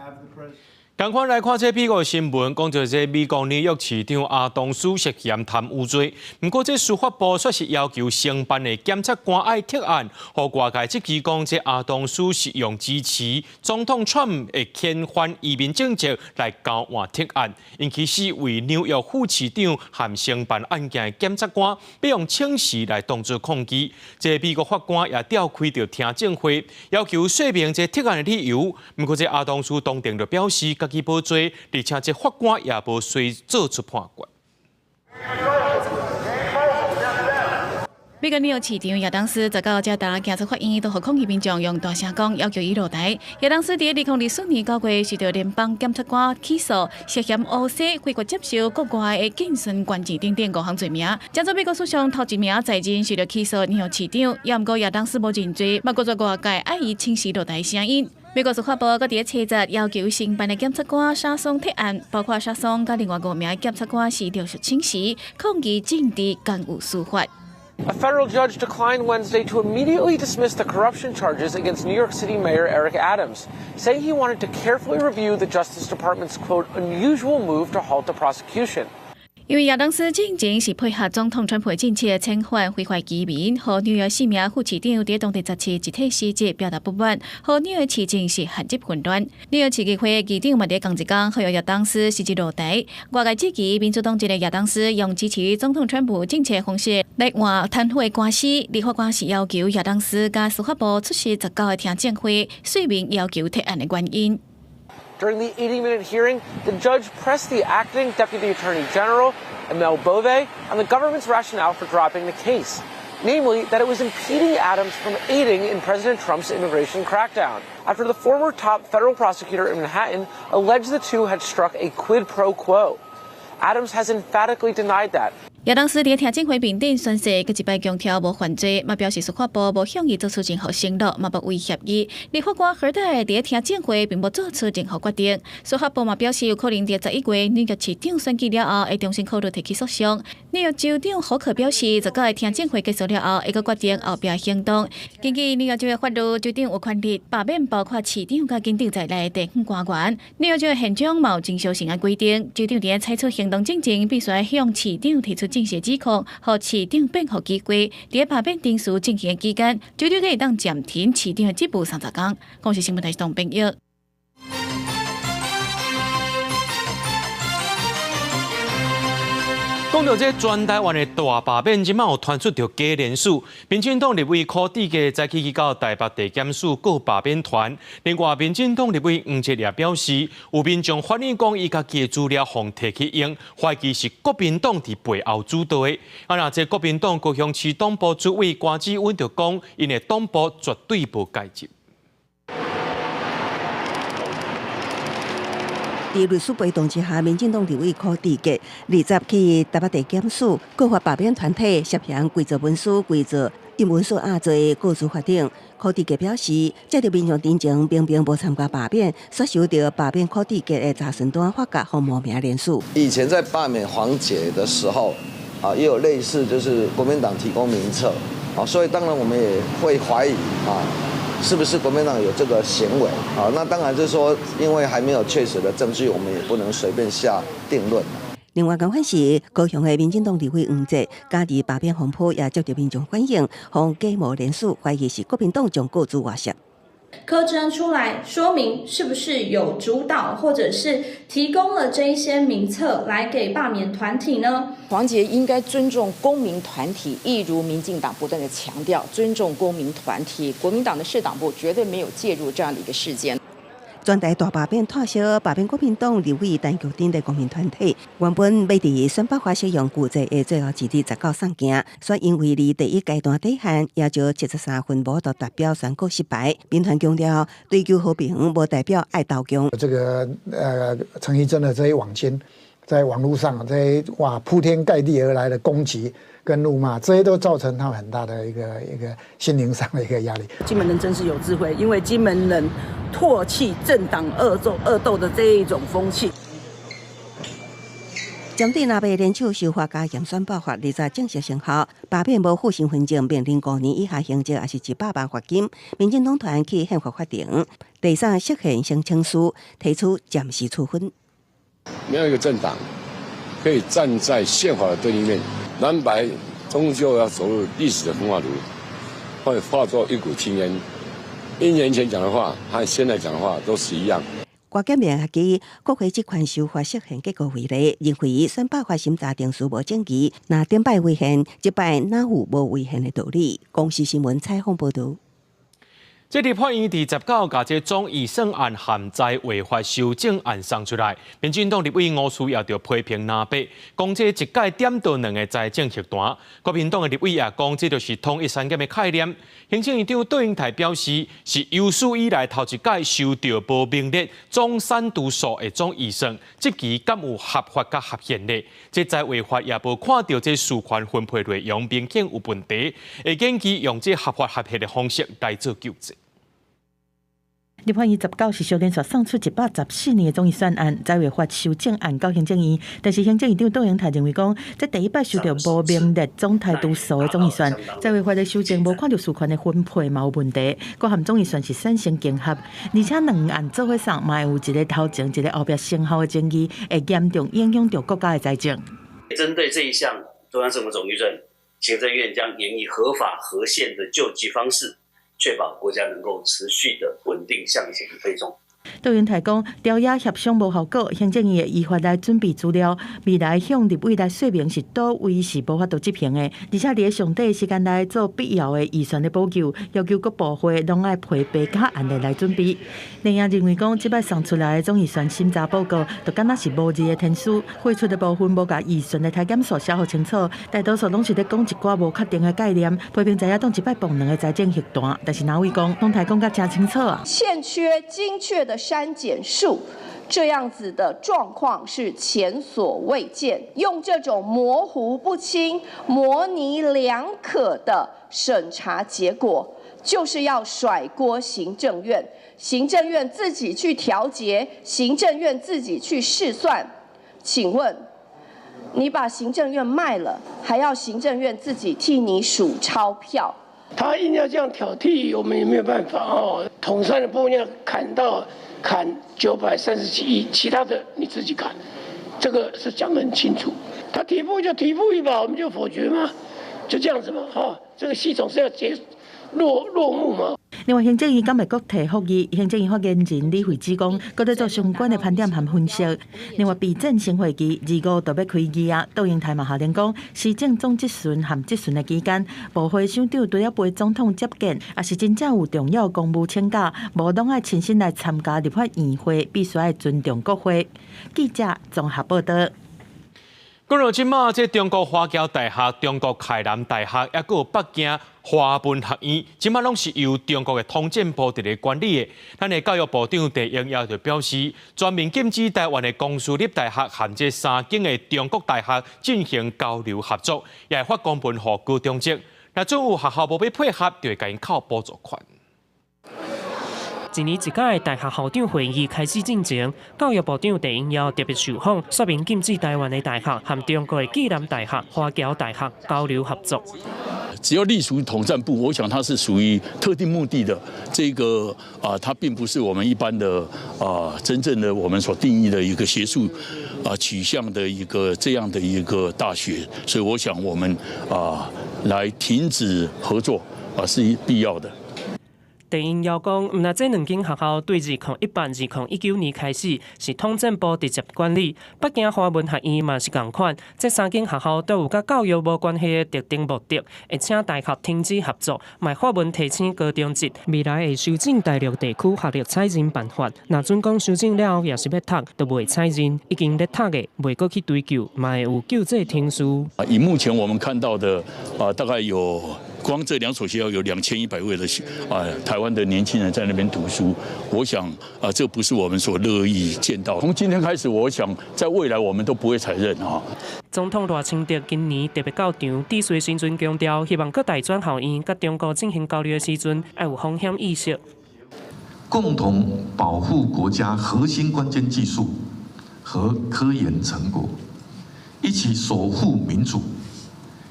Speaker 2: 仝款來看這美國新聞，講著這美國紐約市長亞當斯涉嫌貪污罪，毋過這司法部卻是要求承辦的檢察官愛撤案，予外界質疑講這亞當斯是用支持總統川普的遣返移民政策來交換撤案，引起四位紐約副市長和承辦案件的檢察官欲用請辭來當作抗議。這美國法官也召開著聽證會，要求說明這撤案的理由。毋過這亞當斯當庭就表示，家己無罪，而且這法官也無隨做出判決。
Speaker 11: 美國紐約市長亞當斯19才踏行出法院，都予抗議民眾用大聲講要求伊落台。亞當斯佇2024年9月受到聯邦檢察官起訴，涉嫌烏西非法接受國外的競選捐錢等等五項罪名。這做美國史上頭一名在任受到起訴紐約市長，也毋過亞當斯無認罪，嘛閣做外界愛伊請辭落台聲音。美國司法部閣佇咧初十要求承辦的檢察官沙松撤案，包括沙松佮另外五名檢察官是陸續請辭，抗議政治干預司法。
Speaker 12: A federal judge declined Wednesday to immediately dismiss the corruption charges against New York City Mayor Eric Adams, saying he wanted to carefully review the Justice Department's, quote, unusual move to halt the prosecution.
Speaker 11: 因為亞當斯進前是配合總統川普政策遣返非法移民，予紐約四名副市長佇當地17集體辭職表達不滿，予紐約市政是陷入混亂。紐約市議會議長嘛佇仝一工，呼籲亞當斯辭職落台。外界質疑民主黨籍的亞當斯用支持總統川普政策方式來換貪腐的官司。立法官是要求亞當斯佮司法部出席19个聽證會，說明要求撤案的原因。
Speaker 12: During the 80-minute hearing, the judge pressed the acting deputy attorney general, Emil Bove, on the government's rationale for dropping the case, namely that it was impeding Adams from aiding in President Trump's immigration crackdown, after the former top federal prosecutor in Manhattan alleged the two had struck a quid pro quo. Adams has emphatically denied that.
Speaker 11: 亞當斯佇聽證會面頂宣誓，閣一擺強調無犯罪，嘛表示司法部無向伊做出任何承諾，嘛無威脅伊。立法官何代佇聽證會並無做出任何決定。司法部嘛表示，有可能佇11月紐約市長選舉了後，會重新考慮提起訴訟。紐約州長霍克表示，19个聽證會結束了後，會閣決定後壁行動。根據紐約州的法律，州長有權力罷免包括市長佮警長在內的地方官員。紐約州的憲章嘛有徵召性的規定，州長佇採取行動進前，必須向市長提出正式指控，予市長辯護機會。佇罷免程序進行的期間，州長會當暫停市長的職務30工。公視新聞台東編譯。
Speaker 2: 講到這全台灣的大罷免，這馬有傳出著假連署。民進黨立委柯志佳早起去到台北地檢署告罷免團。另外，民進黨立委黃捷也表示，有民眾反映講，伊家己的資料予提去用，懷疑是國民黨佇背後主導的。啊，若這國民黨高雄市黨部主委關志穩就講，𪜶的黨部絕對無介入。
Speaker 3: 佇律師陪同之下，民進黨立委柯志杰20去台北地檢署告發罷免團體涉嫌偽造文書、偽造印文書案做告訴法庭。柯志杰表示，這個民眾陣前明明無參加罷免，卻收到罷免柯志杰的查詢單，發覺予無名連署。
Speaker 13: 以前在罷免黃捷的時候，啊，也有類似，就是國民黨提供名冊，啊，所以當然我們也會懷疑啊，是不是國民黨有這個行為？啊，那當然就是說，因為還沒有確實的證據，我們也不能隨便下定論。
Speaker 3: 另外，共款是高雄的民進黨立委黃捷，加入罷免風波也接到民眾反映，予假冒連署，懷疑是國民黨將告資外泄。
Speaker 14: 柯志恩出來說明，是不是有主導，或者是提供了這一些名冊來給罷免團體呢？
Speaker 16: 黃捷應該尊重公民團體，一如民進黨不斷的強調，尊重公民團體。國民黨的市黨部絕對沒有介入這樣的一個事件。
Speaker 3: 全台大罷免拖銷罷免國民黨立委陳菊等的公民團體，原本欲佇選罷法適用舊制的最後一日19送件，卻因為離第一階段底線也就73分無法達標，宣告失敗。民團強調，追求和平無代表愛投降。
Speaker 17: 這個陳綺貞的這些網軍，在網路上這些哇鋪天蓋地而來的攻擊跟怒罵，這些都造成他們很大的一個心靈上的一個壓力。
Speaker 18: 金門人真是有智慧，因為金門人唾棄政黨惡鬥的這一種風氣。
Speaker 3: 針對藍白聯手修法加嚴選罷法，20正式生效，罷免無附身份證，面臨5年以下刑責，抑是100萬罰金。民進黨團去憲法法庭，第三釋憲申請書提出暫時處分。
Speaker 19: 沒有一個政黨可以站在憲法的對立面，藍白終究要走入歷史的焚化爐，會化作一股青煙。一年前講的話和現在講的話都是一樣。
Speaker 3: 郭建明以國會職權修法釋憲結果為例，認為選罷法審查程序無正義，若頂擺違憲，這擺哪有無違憲的道理？公視新聞採訪報導。
Speaker 2: 這立法院佇19共這總預算案和財劃法修正案送出來，民進黨立委吳思瑤就批評藍白，講這一屆點到兩個財政核彈。國民黨的立委也講，這就是統一刪減的概念。行政院長卓榮泰表示，是有史以來頭一屆收著無明列總產都數的總預算，這期敢有合法佮合憲的？這財劃法也無看著這事權分配內容明顯有問題，會建議用這合法合憲的方式來做救濟。
Speaker 7: 立法院19是小連續送出114年的總預算案，財劃法修正案到行政院，但是行政院長卓榮泰認為講，這第一擺收著無明列總台都數的總預算，財劃法的修正無看著事權的分配嘛有問題，閣和總預算是產生競合，而且兩案做伙送嘛會有一個頭前一個後壁生效的爭議，會嚴重影響著國家的財政。
Speaker 20: 針對這一項中央政府總預算，行政院將研議合法合憲的救濟方式。確保國家能夠持續的穩定向前推動。
Speaker 7: 卓榮泰講，朝野協商無效果，行政院會依法來準備資料，未來向立委來說明是佗位是無法度執行的，而且佇咧上短的時間內做必要的預算的補救，要求各部會攏愛配備佮案例來準備。另外認為講，這擺送出來的總預算審查報告，就敢若是無字的天書，匯出的部分無共預算的篩檢數寫予清楚，大多數攏是咧講一寡無確定的概念，批評在野黨一擺碰兩個財政核彈，但是藍委講，董台講甲誠清楚啊，
Speaker 22: 欠缺精確的刪減數，這樣子的狀況是前所未見。用這種模糊不清、模棱兩可的審查結果，就是要甩鍋行政院，行政院自己去調節，行政院自己去試算。請問，你把行政院賣了，還要行政院自己替你數鈔票？
Speaker 23: 他硬要這樣挑剔，我們也沒有辦法哦。統三的部分要砍到砍937億，其他的你自己砍，這個是講得很清楚。他提復就提復一吧，我們就否決嘛，就這樣子嘛，哈，這個系統是要結落幕嗎？
Speaker 7: 另外，行政院敢會閣提覆議？行政院發言人李慧芝講，閣咧做相關的盤點和分析。另外，備戰新會期25就欲開議啊，卓榮泰嘛下令講，施政總質詢和質詢的期間，部會首長除了陪總統接見，抑是真正有重要公務請假，無攏愛親身來參加立法院會，必須愛尊重國會。記者綜合報導。
Speaker 2: 講到這馬，這中國華僑大學、中國開南大學，抑閣有北京華文學院，這馬攏是由中國的統戰部佇咧管理的。咱的教育部長鄭英耀就表示，全面禁止台灣的公私立大學和這三間的中國大學進行交流合作，也會發公文予高中職。若準有學校無欲配合，就會共𪜶扣補助款。
Speaker 1: 一年一屆的大學校長會議開始進前，教育部長鄭英耀特別受訪，說明禁止台灣的大學和中國的暨南大學、華僑大學交流合作。
Speaker 4: 只要隸屬統戰部，我想它是屬於特定目的的，這個啊，它並不是我們一般的啊，真正的我們所定義的一個學術啊取向的一個這樣的一個大學，所以我想我們啊來停止合作啊是必要的。
Speaker 1: 鄭英耀講，毋但這兩間學校對2018、2019年開始是統戰部直接管理，北京華文學院嘛是仝款。這三間學校都有佮教育無關係的特定目的，會請大學停止合作，嘛發文提醒高中職未來會修正大陸地區學歷採認辦法。若準講修正了後，也是欲讀，就袂採認；已經咧讀的，袂閣去追究，嘛會有救濟程序。
Speaker 4: 以目前我們看到的啊，大概有光這兩所學校有2100位的啊台灣的年輕人在那邊讀書，我想啊，這不是我們所樂意見到。從今天開始，我想在未來我們都不會採認啊。
Speaker 1: 總統賴清德今年特別到場，致辭時陣強調，希望各大專校院佮中國進行交流的時陣，愛有風險意識，
Speaker 5: 共同保護國家核心關鍵技術和科研成果，一起守護民主，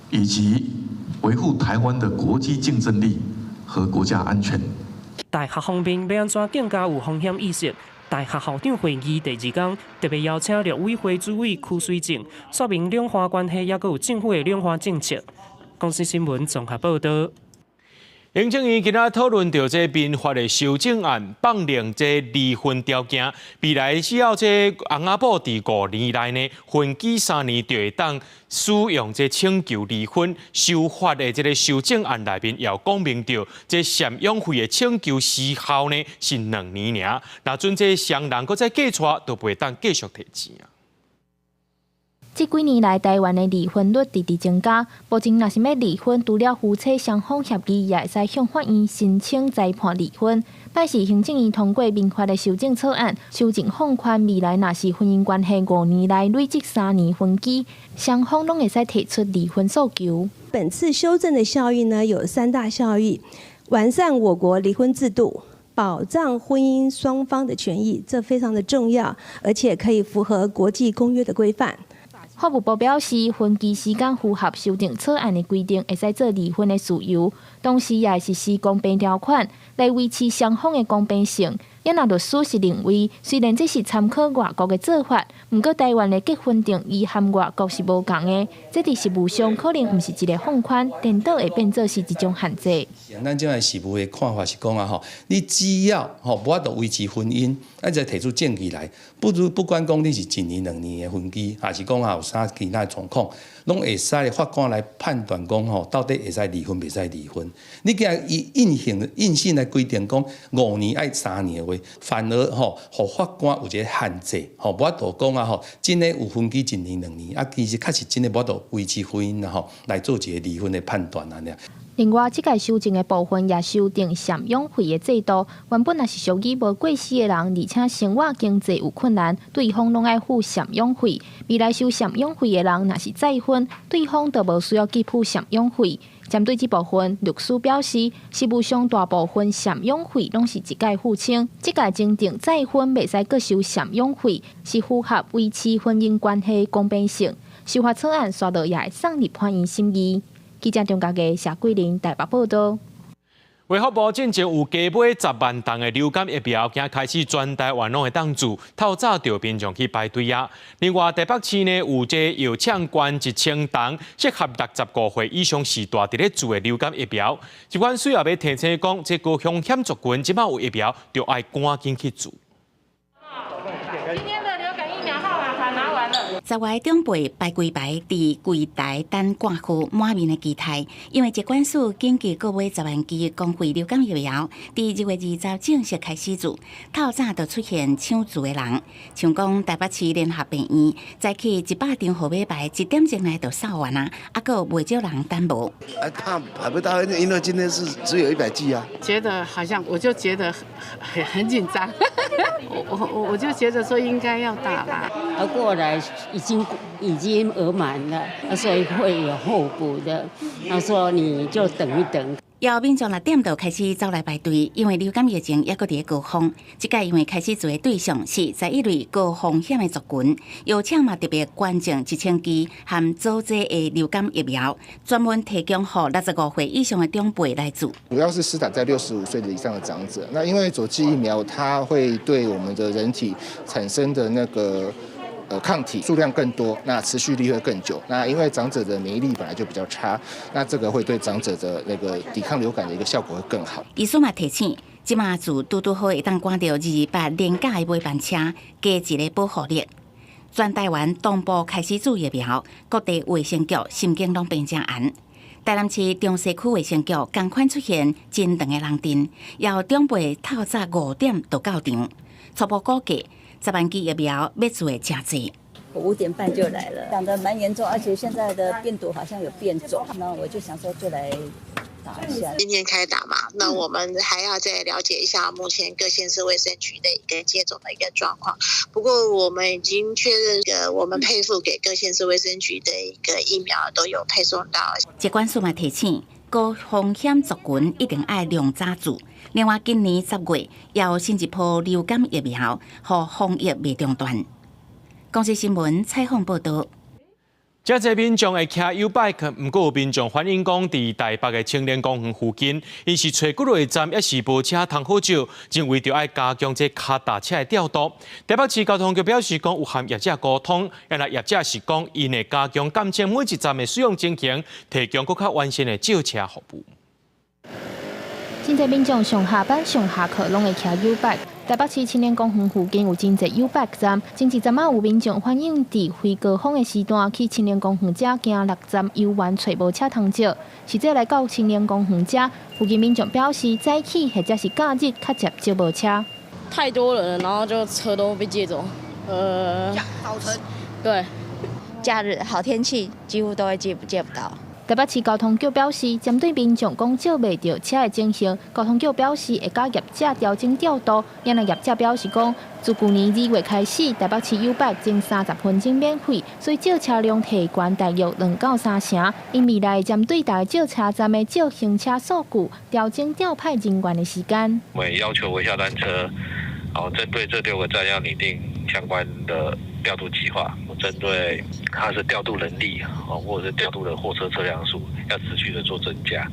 Speaker 5: 以及維護台灣的國際競爭力和國家安全。
Speaker 1: 大學方面欲按怎更加有風險意識？大學校長會議第二天特別邀請陸委會主委邱水正，說明兩岸關係，抑閣有政府的兩岸政策。公視新聞綜合報導。
Speaker 2: 行政院今仔討論著這民法的修正案，放寬這離婚條件。未來只要這翁仔某佇5年內呢，分居3年，就會當使用這請求離婚。修法的這个修正案內面，也有講明著，這贍養費的請求時效呢是2年爾。若準這雙人閣再繼娶，就袂當繼續提錢啊。
Speaker 6: 這幾年來，台灣的離婚率直直增加。目前若是欲離婚，除了夫妻雙方協議，也會使向法院申請裁判離婚。拜四行政院通過民法的修正草案，修正放寬未來若是婚姻關係5年內累積三年分居，雙方攏會使提出離婚訴求。
Speaker 8: 本次修正的效益呢，有三大效益：完善我國離婚制度，保障婚姻雙方的權益，這非常的重要，而且可以符合國際公約的規範。
Speaker 6: 法務部表示，分居時間符合修訂草案的規定，會使做離婚的事由，同時也會實施公平條款來維持雙方的公平性。也若律師是認為，雖然這是參考外國的做法，毋過台灣的結婚定義和外國是無仝的，這佇實務上可能毋是一个放寬，顛倒會變做是一種限制。
Speaker 25: 咱這擺實務的看法是講啊吼，你只要吼無法度維持婚姻，啊就提出證據來，不如不管講你是一年兩年的分居，還是講啊有啥其他的狀況，攏會使法官來判斷講吼，到底會使離婚袂使離婚。你既然以硬性硬性來規定講五年愛三年的話，反而吼，予法官有一个限制，吼，無法度講啊吼，真的有分居一年兩年，啊，其實確實真的無法度維持婚姻啊吼，來做一个離婚的判斷按呢。
Speaker 6: 另外，這屆修正的部分也修訂贍養費的制度。原本若是屬於無過世的人，而且生活經濟有困難，對方攏愛付贍養費。未來收贍養費的人，若是再婚，對方就無需要給付贍養費。針對這部分，律師表示，實務上大部分贍養費攏是一概付清。這屆增訂再婚袂使閣收贍養費，是符合維持婚姻關係公平性。修法草案煞落也會送立法院審議。記者張家傑、謝桂玲台北報導。
Speaker 2: 衛福部進前有加買10萬筒的流感疫苗，今開始全台灣攏會當注，透早就民眾去排隊啊。另外，台北市呢有這藥廠捐1000筒，適合65歲以上時代佇咧注的流感疫苗。疾管署也欲提醒講，這高風險族群這擺有疫苗，就愛趕緊去注。
Speaker 26: 今天的流感疫苗號碼牌拿完了。
Speaker 9: 10外長輩排規排佇櫃台等掛號滿面的期待，因為疾管署緊急購買10萬劑公費流感疫苗，佇2月20正式開始注，透早就出現搶注的人。像講台北市聯合病院，早起100張號碼牌，一點鐘內就掃完啊，猶閣有袂少人等無。
Speaker 10: 哎，怕排不到，因為今天是只有100劑啊。
Speaker 15: 覺得好像我就覺得很緊張，我就覺得說應該要打啦。
Speaker 21: 而過來已經額滿了，所以會有候補的。他說你就等一等。
Speaker 9: 有民眾6點就開始走來排隊，因為流感疫情猶閣佇高峰。這屆因為開始注的對象是11類高風險的族群，藥廠嘛特別捐贈1000劑含佐劑的流感疫苗，專門提供予65歲以上的長輩來注。
Speaker 24: 主要是施打在65歲的以上的長者。那因為佐劑疫苗，它會對我們的人體產生的那個抗體數量更多，那持續力會更久。那因為長者的免疫力本來就比較差，那這個會對長者的那個抵抗流感的一個效果會更好。
Speaker 9: 醫師嘛提醒，這馬注拄拄好會當趕著228連假的尾班車，加一個保護力。全台灣同步開始注疫苗，各地衛生局神經攏變誠絚。台南市中西區衛生局仝款出現真長的人陣，有長輩透早5點就到場，初步估計，10萬劑疫苗欲注的誠濟。
Speaker 26: 我5點半就來了，講得蠻嚴重，而且現在的病毒好像有變種，那我就想說就來打一下。
Speaker 27: 今天開打嘛，那我們還要再了解一下目前各縣市衛生局的一個接種的一個狀況。不過我們已經確認，個我們配付給各縣市衛生局的一個疫苗都有配送到。
Speaker 9: 疾管署嘛提醒，高風險族群一定愛量早注。另外，今年10月也有新一波流感疫苗，予防疫袂中斷。公視新聞採訪報導。
Speaker 2: 遮濟民眾會騎 YouBike，毋過有民眾反映講，佇台北的青年公園附近，𪜶是揣幾落站，猶是無車通好借，認為著愛加強這跤踏車的調度。台北市交通局表示講，有和業者溝通，原來業者是講，𪜶會加強監測每一站的使用情形，提供閣較完善的借車服務。
Speaker 6: 真濟民眾上下班、上下課攏會騎 YouBike。台北市青年公園附近有真濟 YouBike 站，前一陣仔有民眾反映，佇非高峰的時段去青年公園遮行6站遊玩，揣無車通借。實際來到青年公園遮，附近民眾表示，早起或者是假日較捷借無車。
Speaker 28: 太多人了，然後就車都被借走。
Speaker 29: 早晨。
Speaker 28: 對，
Speaker 29: 假日好天氣幾乎都會借不到。
Speaker 6: 台北市交通局表示，針對民眾講借袂著車的情形，交通局表示會佮業者調整調度。也若業者表示講，自舊年2月開始，台北市 YouBike 前30分鐘免費，所以借車量提懸大約2到3成。𪜶未來針對逐个借車站的借行車數據，調整調派人員的時間。
Speaker 30: 我們要求微笑單車，哦，針對這6個站要擬定相關的調度計劃，針對它是調度人力哦，或者是調度的貨車車輛數，要持續的做增加，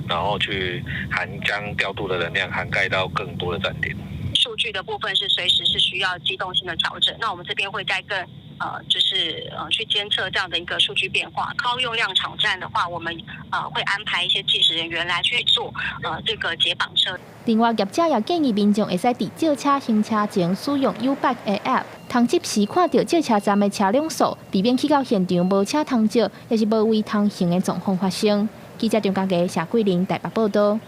Speaker 30: 然後去涵將調度的能量涵蓋到更多的站點。
Speaker 31: 數據的部分是隨時是需要機動性的調整，那我們這邊會再更就是去監測這樣的一個數據變化。高用量場站的話，我們會安排一些計時人員來去做這個解綁車。
Speaker 6: 另外，業者也建議民眾會使佇借車行車前使用 YouBike 的 App，通即時看著借車站的車輛數，避免去到現場無車通借，抑是無位通行的狀況發生。記者張家傑、謝桂玲台北報導。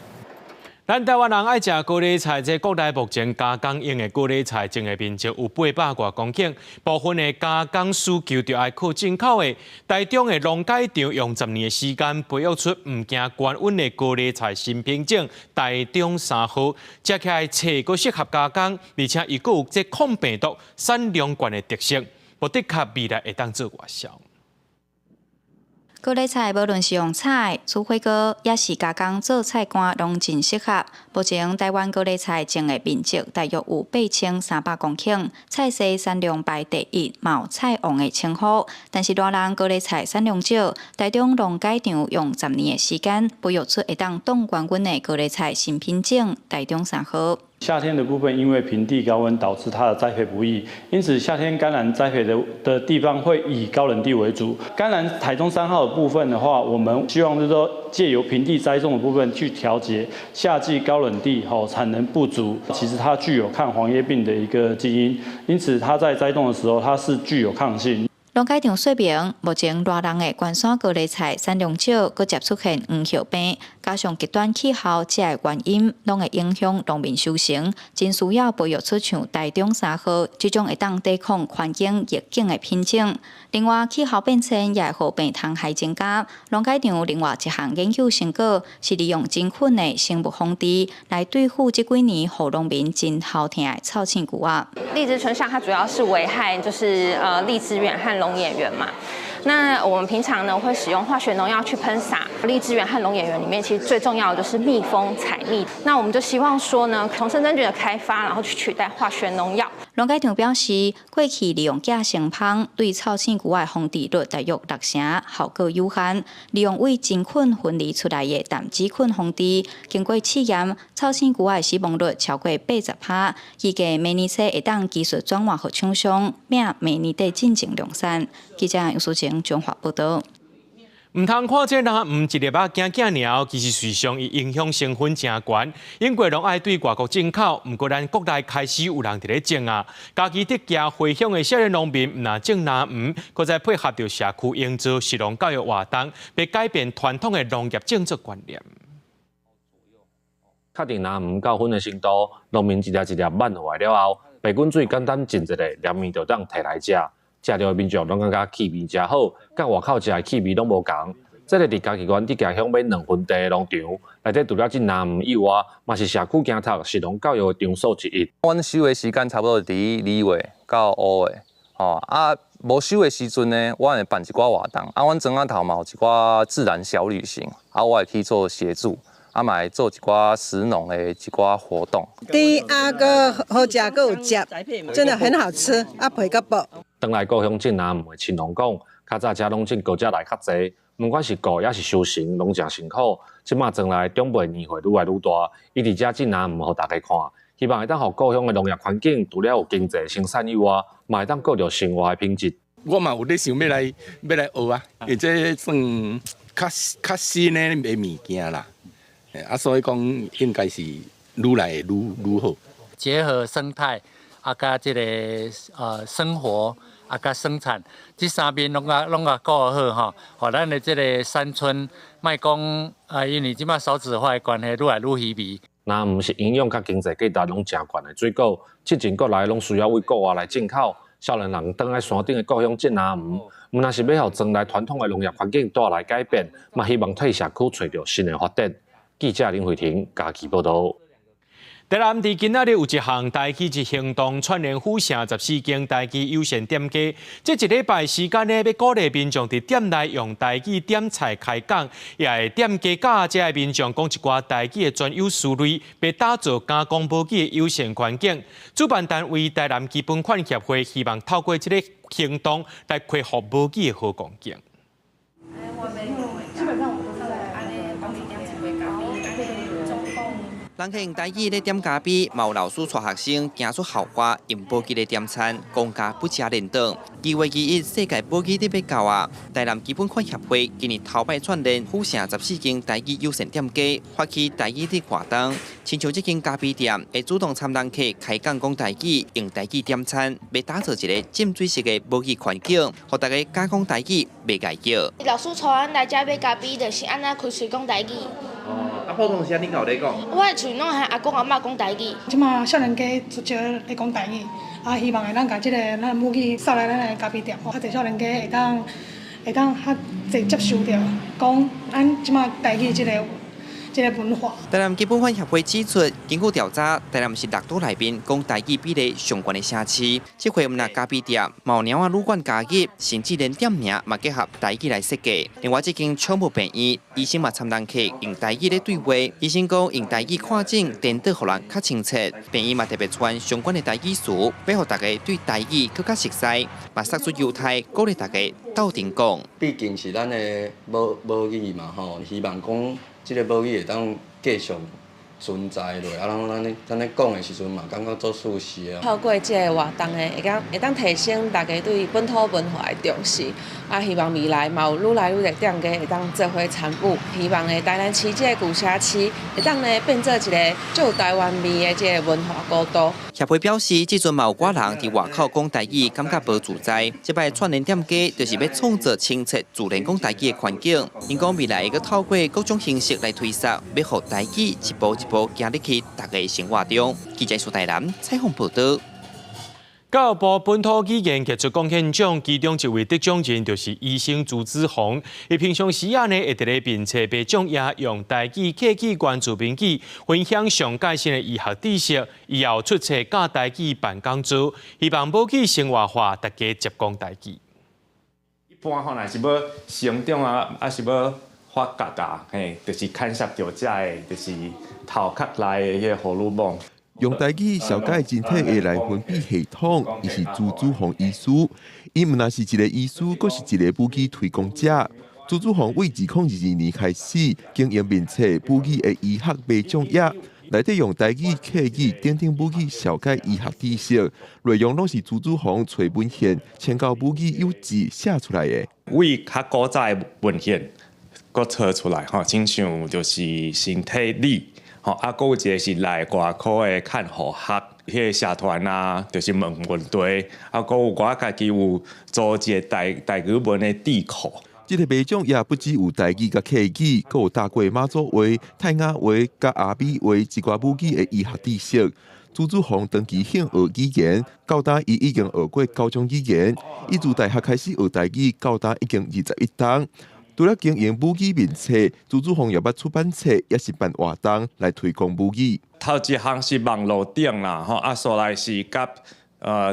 Speaker 2: 咱台灣人愛食高麗菜，這國內目前加工用的高麗菜種的面積有800外公頃，部分的加工需求就愛靠進口的。台中的農改場用10年的時間培育出毋驚高溫的高麗菜新品種台中3號，食起來脆閣適合加工，而且伊閣有這抗病毒、產量懸的特性，無的確未來會當做外銷。
Speaker 32: 高麗菜無論是用炒、煮火鍋，抑是加工做菜乾，攏真適合。目前台灣高麗菜種的面積大約有8300公頃，菜系產量排第一，嘛有菜王的稱呼。但是賴人高麗菜產量少，台中農改場用10年的時間，培育出會當擋高溫的高麗菜新品種台中3號。
Speaker 33: 夏天的部分，因為平地高溫導致它的栽培不易，因此夏天甘藍栽培的地方會以高冷地為主。甘藍台中3號的部分的話，我們希望就是說借由平地栽種的部分去調節夏季高冷地吼產能不足，其實它具有抗黃葉病的一個基因，因此它在栽種的時候它是具有抗性。
Speaker 32: 農改場說明，目前熱人的關山高麗菜產量少，閣接出現黃葉病，加上極端氣候，這个原因攏會影響農民收成，真需要培育出像台中三號這種會當抵抗環境逆境的品種。另外，氣候變遷也會予病蟲害增加。農改場另外一項研究成果是利用真菌的生物防治來對付這幾年予農民真頭疼的臭刺龜仔。
Speaker 3: 荔枝春象它主要是危害就是荔枝螈和龍眼螈嘛。那我們平常呢會使用化學農藥去噴灑荔枝螈和龍眼螈裡面，其實最重要的就是蜜蜂採蜜。那我們就希望說呢，蟲生真菌的開發，然後去取代化學農藥。
Speaker 32: 農改場表示，過去利用寄生蜂對臭刺龜仔防治率大約六成，效果有限。利用對真菌分離出來的擔子菌防治，經過試驗，臭刺龜仔死亡率超過80%。預計明年初會當技術轉換予廠商，命明年底進前量產。記者楊淑晴綜合報導。
Speaker 2: 毋通看這藍莓一粒仔囝囝爾，其實實際上伊營養成分誠懸。英國攏愛對外國進口，毋過咱國內開始有人佇咧種啊。嘉義竹崎回鄉的少年農民，毋但種藍莓，閣再配合著社區營造食農教育活動，欲改變傳統的農業種植觀念。
Speaker 7: 確定藍莓夠粉的程度，農民一粒一粒挽落來了後，白滾水簡單浸一下，涼麵就當提來食。食著的民眾攏感覺氣味誠好，佮外口食的氣味攏無仝。這个佇嘉義縣竹崎鄉買兩分地的農場，內底除了種藍莓以外，嘛是社區行讀食農教育的場所之一。
Speaker 11: 阮收的時間差不多佇二月到五月，吼啊，無收的時陣呢，阮會辦一寡活動，啊，阮莊仔頭嘛有一寡自然小旅行，啊，我會去做協助。啊，嘛會做一寡食農的一寡活動。
Speaker 12: 甜啊，閣好食，閣有汁，真的很好吃，啊皮較薄。
Speaker 7: 轉來故鄉種藍莓的青農講，較早遮攏種高蔗來較濟，毋管是顧抑是收成，攏誠辛苦。這馬莊內長輩年歲愈來愈大，伊佇遮種藍莓予大家看，希望會當予故鄉的農業環境，除了有經濟生產以外，嘛會當顧著生活的品質。
Speaker 13: 我嘛有咧想欲來欲來學啊，因為這算較較新的物件啦。啊，所以講應該是愈來會愈愈好。
Speaker 14: 結合生態啊，佮這個生活啊，佮生產，這三面攏共攏共顧好吼，予咱的這个山村，莫講啊，因為這馬少子化的關係，愈來愈稀微。
Speaker 7: 若毋是營養佮經濟價值攏誠懸的水果，之前國內攏需要對國外來進口。少年人轉來山頂的故鄉種藍莓，毋但是欲予莊內傳統的農業環境帶來改變，嘛希望替社區揣著新的發展。記者林慧婷嘉義報導。
Speaker 2: 台南佇今仔日有一項台語一行動，串聯府城14間台語友善店家。這一禮拜時間呢，欲鼓勵民眾佇店內用台語點菜開講，也會店家佮遮的民眾講一寡台語的專有詞彙，欲打造敢講母語的友善環境。主辦單位台南基本款協會希望透過這个行動來恢復母語的好光景。
Speaker 16: 基本上我都在
Speaker 17: 人客用台語咧點咖啡，嘛有老師帶學生行出校外，用母語咧點餐，公家不加連登。2月21，世界母語日欲到啊！台南基本款協會今年頭擺串聯府城14間台語友善店家，發起台語日活動，親像這間咖啡店會主動參人客開講講台語，用台語點餐，欲打造一个浸水式的母語環境，予大家敢講台語，袂礙叫。
Speaker 18: 老師帶阮來遮買咖啡，就是按怎開喙講台語。
Speaker 19: 哦，啊，普通時你敢有咧講？
Speaker 18: 我的喙攏和阿公阿嬤講台語。
Speaker 20: 這馬少年家足少咧講台語，啊，希望會當共這个咱母語送來咱的咖啡店，較濟少年家會當會當較濟接受著，講咱這馬台語這个。這个文化。
Speaker 17: 台南基本款協會指出，根據調查，台南是六都內面講台語比例上懸的城市。這回毋但咖啡店、貓貓仔旅館加入，甚至連店名嘛結合台語來設計。另外，這間寵物病院醫生嘛參人客用台語咧對話，醫生講用台語看診，顛倒予人較親切。病院嘛特別傳相關的台語詞，欲予大家對台語閣較熟悉，嘛釋出猶太鼓勵大家鬥陣講。
Speaker 22: 畢竟是咱的母母語嘛吼，希望講。這个母語會當繼續存在落，啊，咱咧咱咧講的時陣嘛，感覺足舒適的。
Speaker 23: 透過這个活動呢，會當會當提升大家對本土文化的重視，啊，希望未來嘛有愈來愈濟店家會當做伙參與，希望呢台南市這个舊社區會當呢變做一个足有台灣味的這个文化古都。
Speaker 17: 協會表示，這陣嘛有寡人佇外口講台語，感覺無自在。這擺串聯店家就是欲創造親切自然講台語的環境。𪜶講未來會閣透過各種形式來推廣，欲予台語一步一步行入去大家的生活中。記者蘇台南採訪報導。
Speaker 2: 教育部本土語言傑出貢獻獎，其中一位得獎人就是醫生朱子鴻。伊平常時仔呢，會佇咧面冊白種也用台語、客語、原住民語分享上蓋新的醫學知識。伊也有出冊教台語辦講座，希望母語生活化，大家接講台語。
Speaker 1: 一般吼，若是欲成長啊，抑是欲發覺啊，嘿，就是牽涉著遮的，就是頭殼內的彼個荷爾蒙。
Speaker 4: 用台語紹介人體的內分泌系統，伊是朱祖鴻醫師。伊毋但是一个醫師，閣是一个母語推廣者。朱祖鴻為2022年開始經營面冊母語的醫學賣獎頁，內底用台語、客語等等母語紹介醫學知識，內容攏是朱祖鴻揣文獻，參考母語有字寫出來的。
Speaker 1: 為較古早的文獻，閣揣出來吼，親像就是身體理。吼，啊，閣有一个是內外科的看護學，彼个社團啊，就是問問題，啊，閣有我家己有組一个台台語文的智庫。
Speaker 4: 這个賣獎頁不只有台語佮客語，閣有大過馬祖話、泰雅話佮阿美話一寡母語的醫學知識。朱祖鴻長期興學語言，到今伊已經學過九種語言。伊自大學開始學台語，到今已經21冬。除了經營母語面冊，朱祖鴻也捌出版冊，抑是辦活動來推廣母語。
Speaker 1: 頭一項是網路頂啦，吼，啊，煞來是佮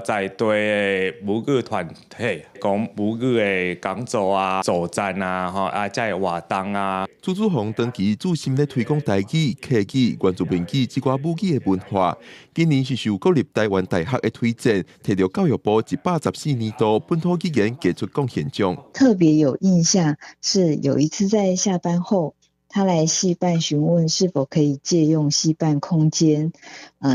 Speaker 1: 在地的母語團體講母語的講座啊、組站啊，吼，啊，遮的活動啊。
Speaker 4: 朱祖鴻長期注心咧推廣台語、客語、原住民語這寡母語的文化。今年是受國立臺灣大學的推薦，摕著教育部114年度本土語言傑出貢獻獎。
Speaker 5: 特別有印象是有一次在下班後，他來系辦詢問是否可以借用系辦空間，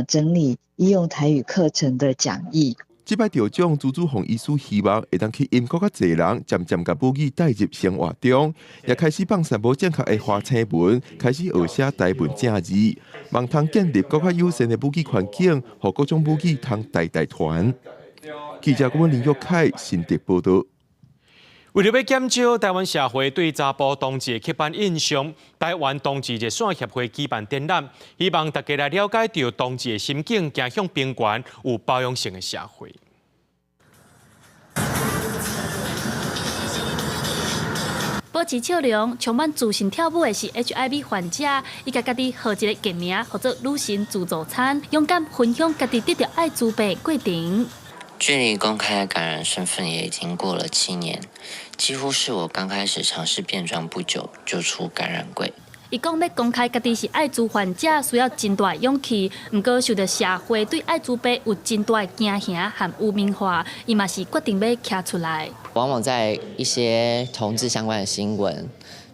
Speaker 5: 整理醫用台語課程的講義。
Speaker 4: 這擺得獎，朱祖鴻醫師希望會當去引閣較濟人，漸漸共母語帶入生活中，也開始放散無正確的華青文，開始學寫台文正字，望通建立閣較友善的母語環境，予各種母語通代代傳。記者郭林玉凱新竹報導。
Speaker 2: 為著欲減少台灣社會對查埔同志的刻板印象，台灣同志熱線協會舉辦展覽，希望大家來了解著同志的心境，走向平權、有包容性的社會。
Speaker 8: 保持笑容，充滿自信跳舞的是 HIV 患者，伊共家己號一个藝名，號做女神自助餐，勇敢分享家己得著愛滋病的過程。
Speaker 9: 距離公開感染身份也已經過了7年，幾乎是我剛開始嘗試變裝不久就出感染櫃。
Speaker 8: 伊講欲公開家己是愛滋患者，需要真大的勇氣。毋過受著社會對愛滋病有真大的驚嚇和污名化，伊嘛是決定欲徛出來。
Speaker 9: 往往在一些同志相關的新聞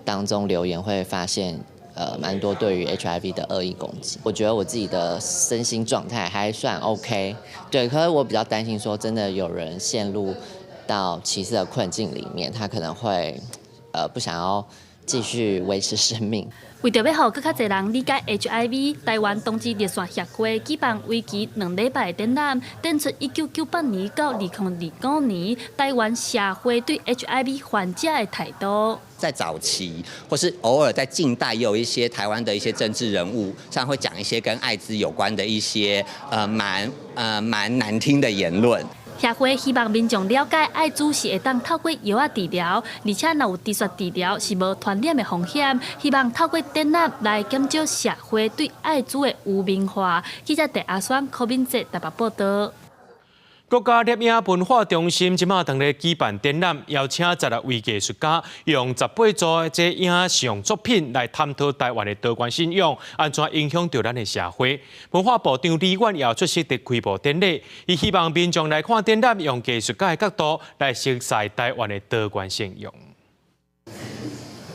Speaker 9: 當中留言，會發現，蠻多對於 HIV 的惡意攻擊。我覺得我自己的身心狀態還算 OK，對。可是我比較擔心說，真的有人陷入到歧視的困境裡面，他可能會，不想要繼續維持生命。
Speaker 8: 為著欲予閣較濟人理解 HIV，台灣同志熱線協會舉辦為期2禮拜的展覽，展出1998年到2025年台灣社會對 HIV 患者的態度。
Speaker 10: 在早期，或是偶爾在近代，也有一些台灣的一些政治人物，常會講一些跟艾滋有關的一些蠻難聽的言論。
Speaker 8: 協會希望民眾了解艾滋是會當透過藥仔治療，而且若有持續治療是無傳染的風險。希望透過展覽來減少社會對艾滋的污名化。記者鄭阿雙、柯敏哲台北報導。
Speaker 2: 國家攝影文化中心這馬當咧舉辦展覽，邀請16位藝術家用18組這影像作品來探討台灣的多元信仰，按怎影響著咱的社會。文化部長李遠也出席佇開幕典禮，伊希望民眾來看展覽，用藝術家的角度來熟悉台灣的多元信仰。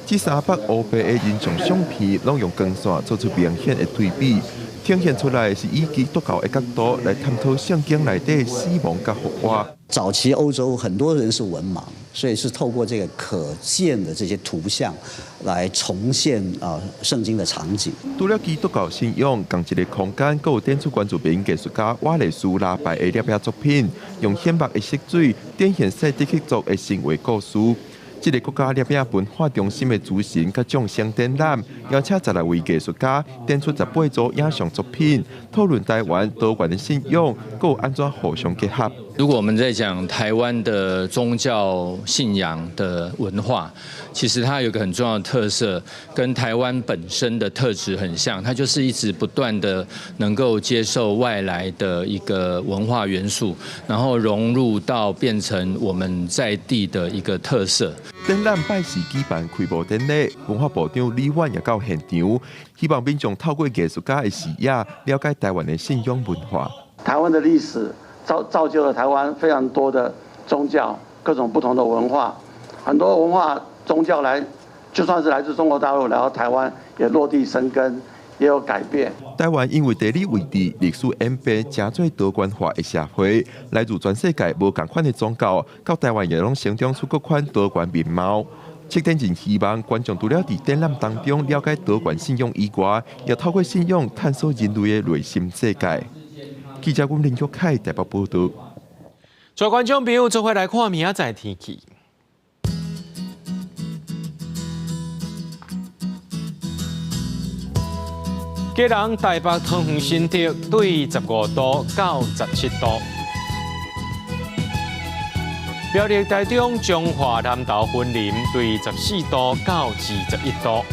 Speaker 4: 這三幅烏白的人像相片，攏用光線做出明顯的對比。呈現出來是以基督教的角度來探討聖經內底死亡佮復活。
Speaker 15: 早期歐洲很多人是文盲，
Speaker 6: 所以是透過這個可見的這些圖像來重現啊聖經的場景。
Speaker 4: 除了基督教信仰，仝一个空間，閣有展出原住民藝術家瓦雷蘇拉拜的攝影作品，用顯目的色水展現賽德克族的神話故事。這个國家攝影文化中心的諸神佮眾生展覽，邀請16位藝術家展出18組影像作品，討論台灣多元的信仰，閣有按怎互相結合。
Speaker 15: 如果我們在講台灣的宗教信仰的文化，其實它有個很重要的特色，跟台灣本身的特質很像，它就是一直不斷的能夠接受外來的一個文化元素，然後融入到變成我們在地的一個特色。
Speaker 4: 展覽拜四舉辦開幕典禮，文化部長李婉也到現場，希望民眾透過藝術家的視野，了解台灣的信仰文化。
Speaker 16: 台灣的歷史造就了台灣非常多的宗教，各種不同的文化，很多文化宗教來，就算是來自中國大陸來到台灣，也落地生根，也有改變。
Speaker 4: 台灣因為地理位置、歷史演變，成做多元化的社會，來自全世界無仝款的宗教，到台灣也攏成長出各款多元面貌。策展人希望觀眾除了佇展覽當中了解多元信仰以外，也透過信仰探索人類的內心世界。記者阮林玉凱台北報導。
Speaker 2: 各位觀眾朋友，做伙來看明仔載天氣。基隆、台北、桃園、新竹對15度到17度；苗栗、台中、彰化、南投、雲林對14度到21度；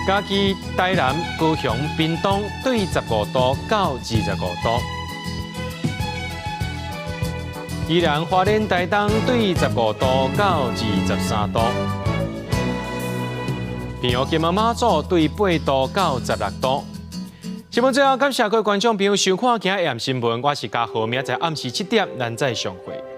Speaker 2: 嘉義、台南、高雄、屏東對15度到25度；宜蘭、花蓮、台東對15度到23度。平湖金門馬祖對8度到16度。新聞最後，感謝各位觀眾朋友收看今日的新聞，我是嘉豪，明仔載暗時7點，咱再相會。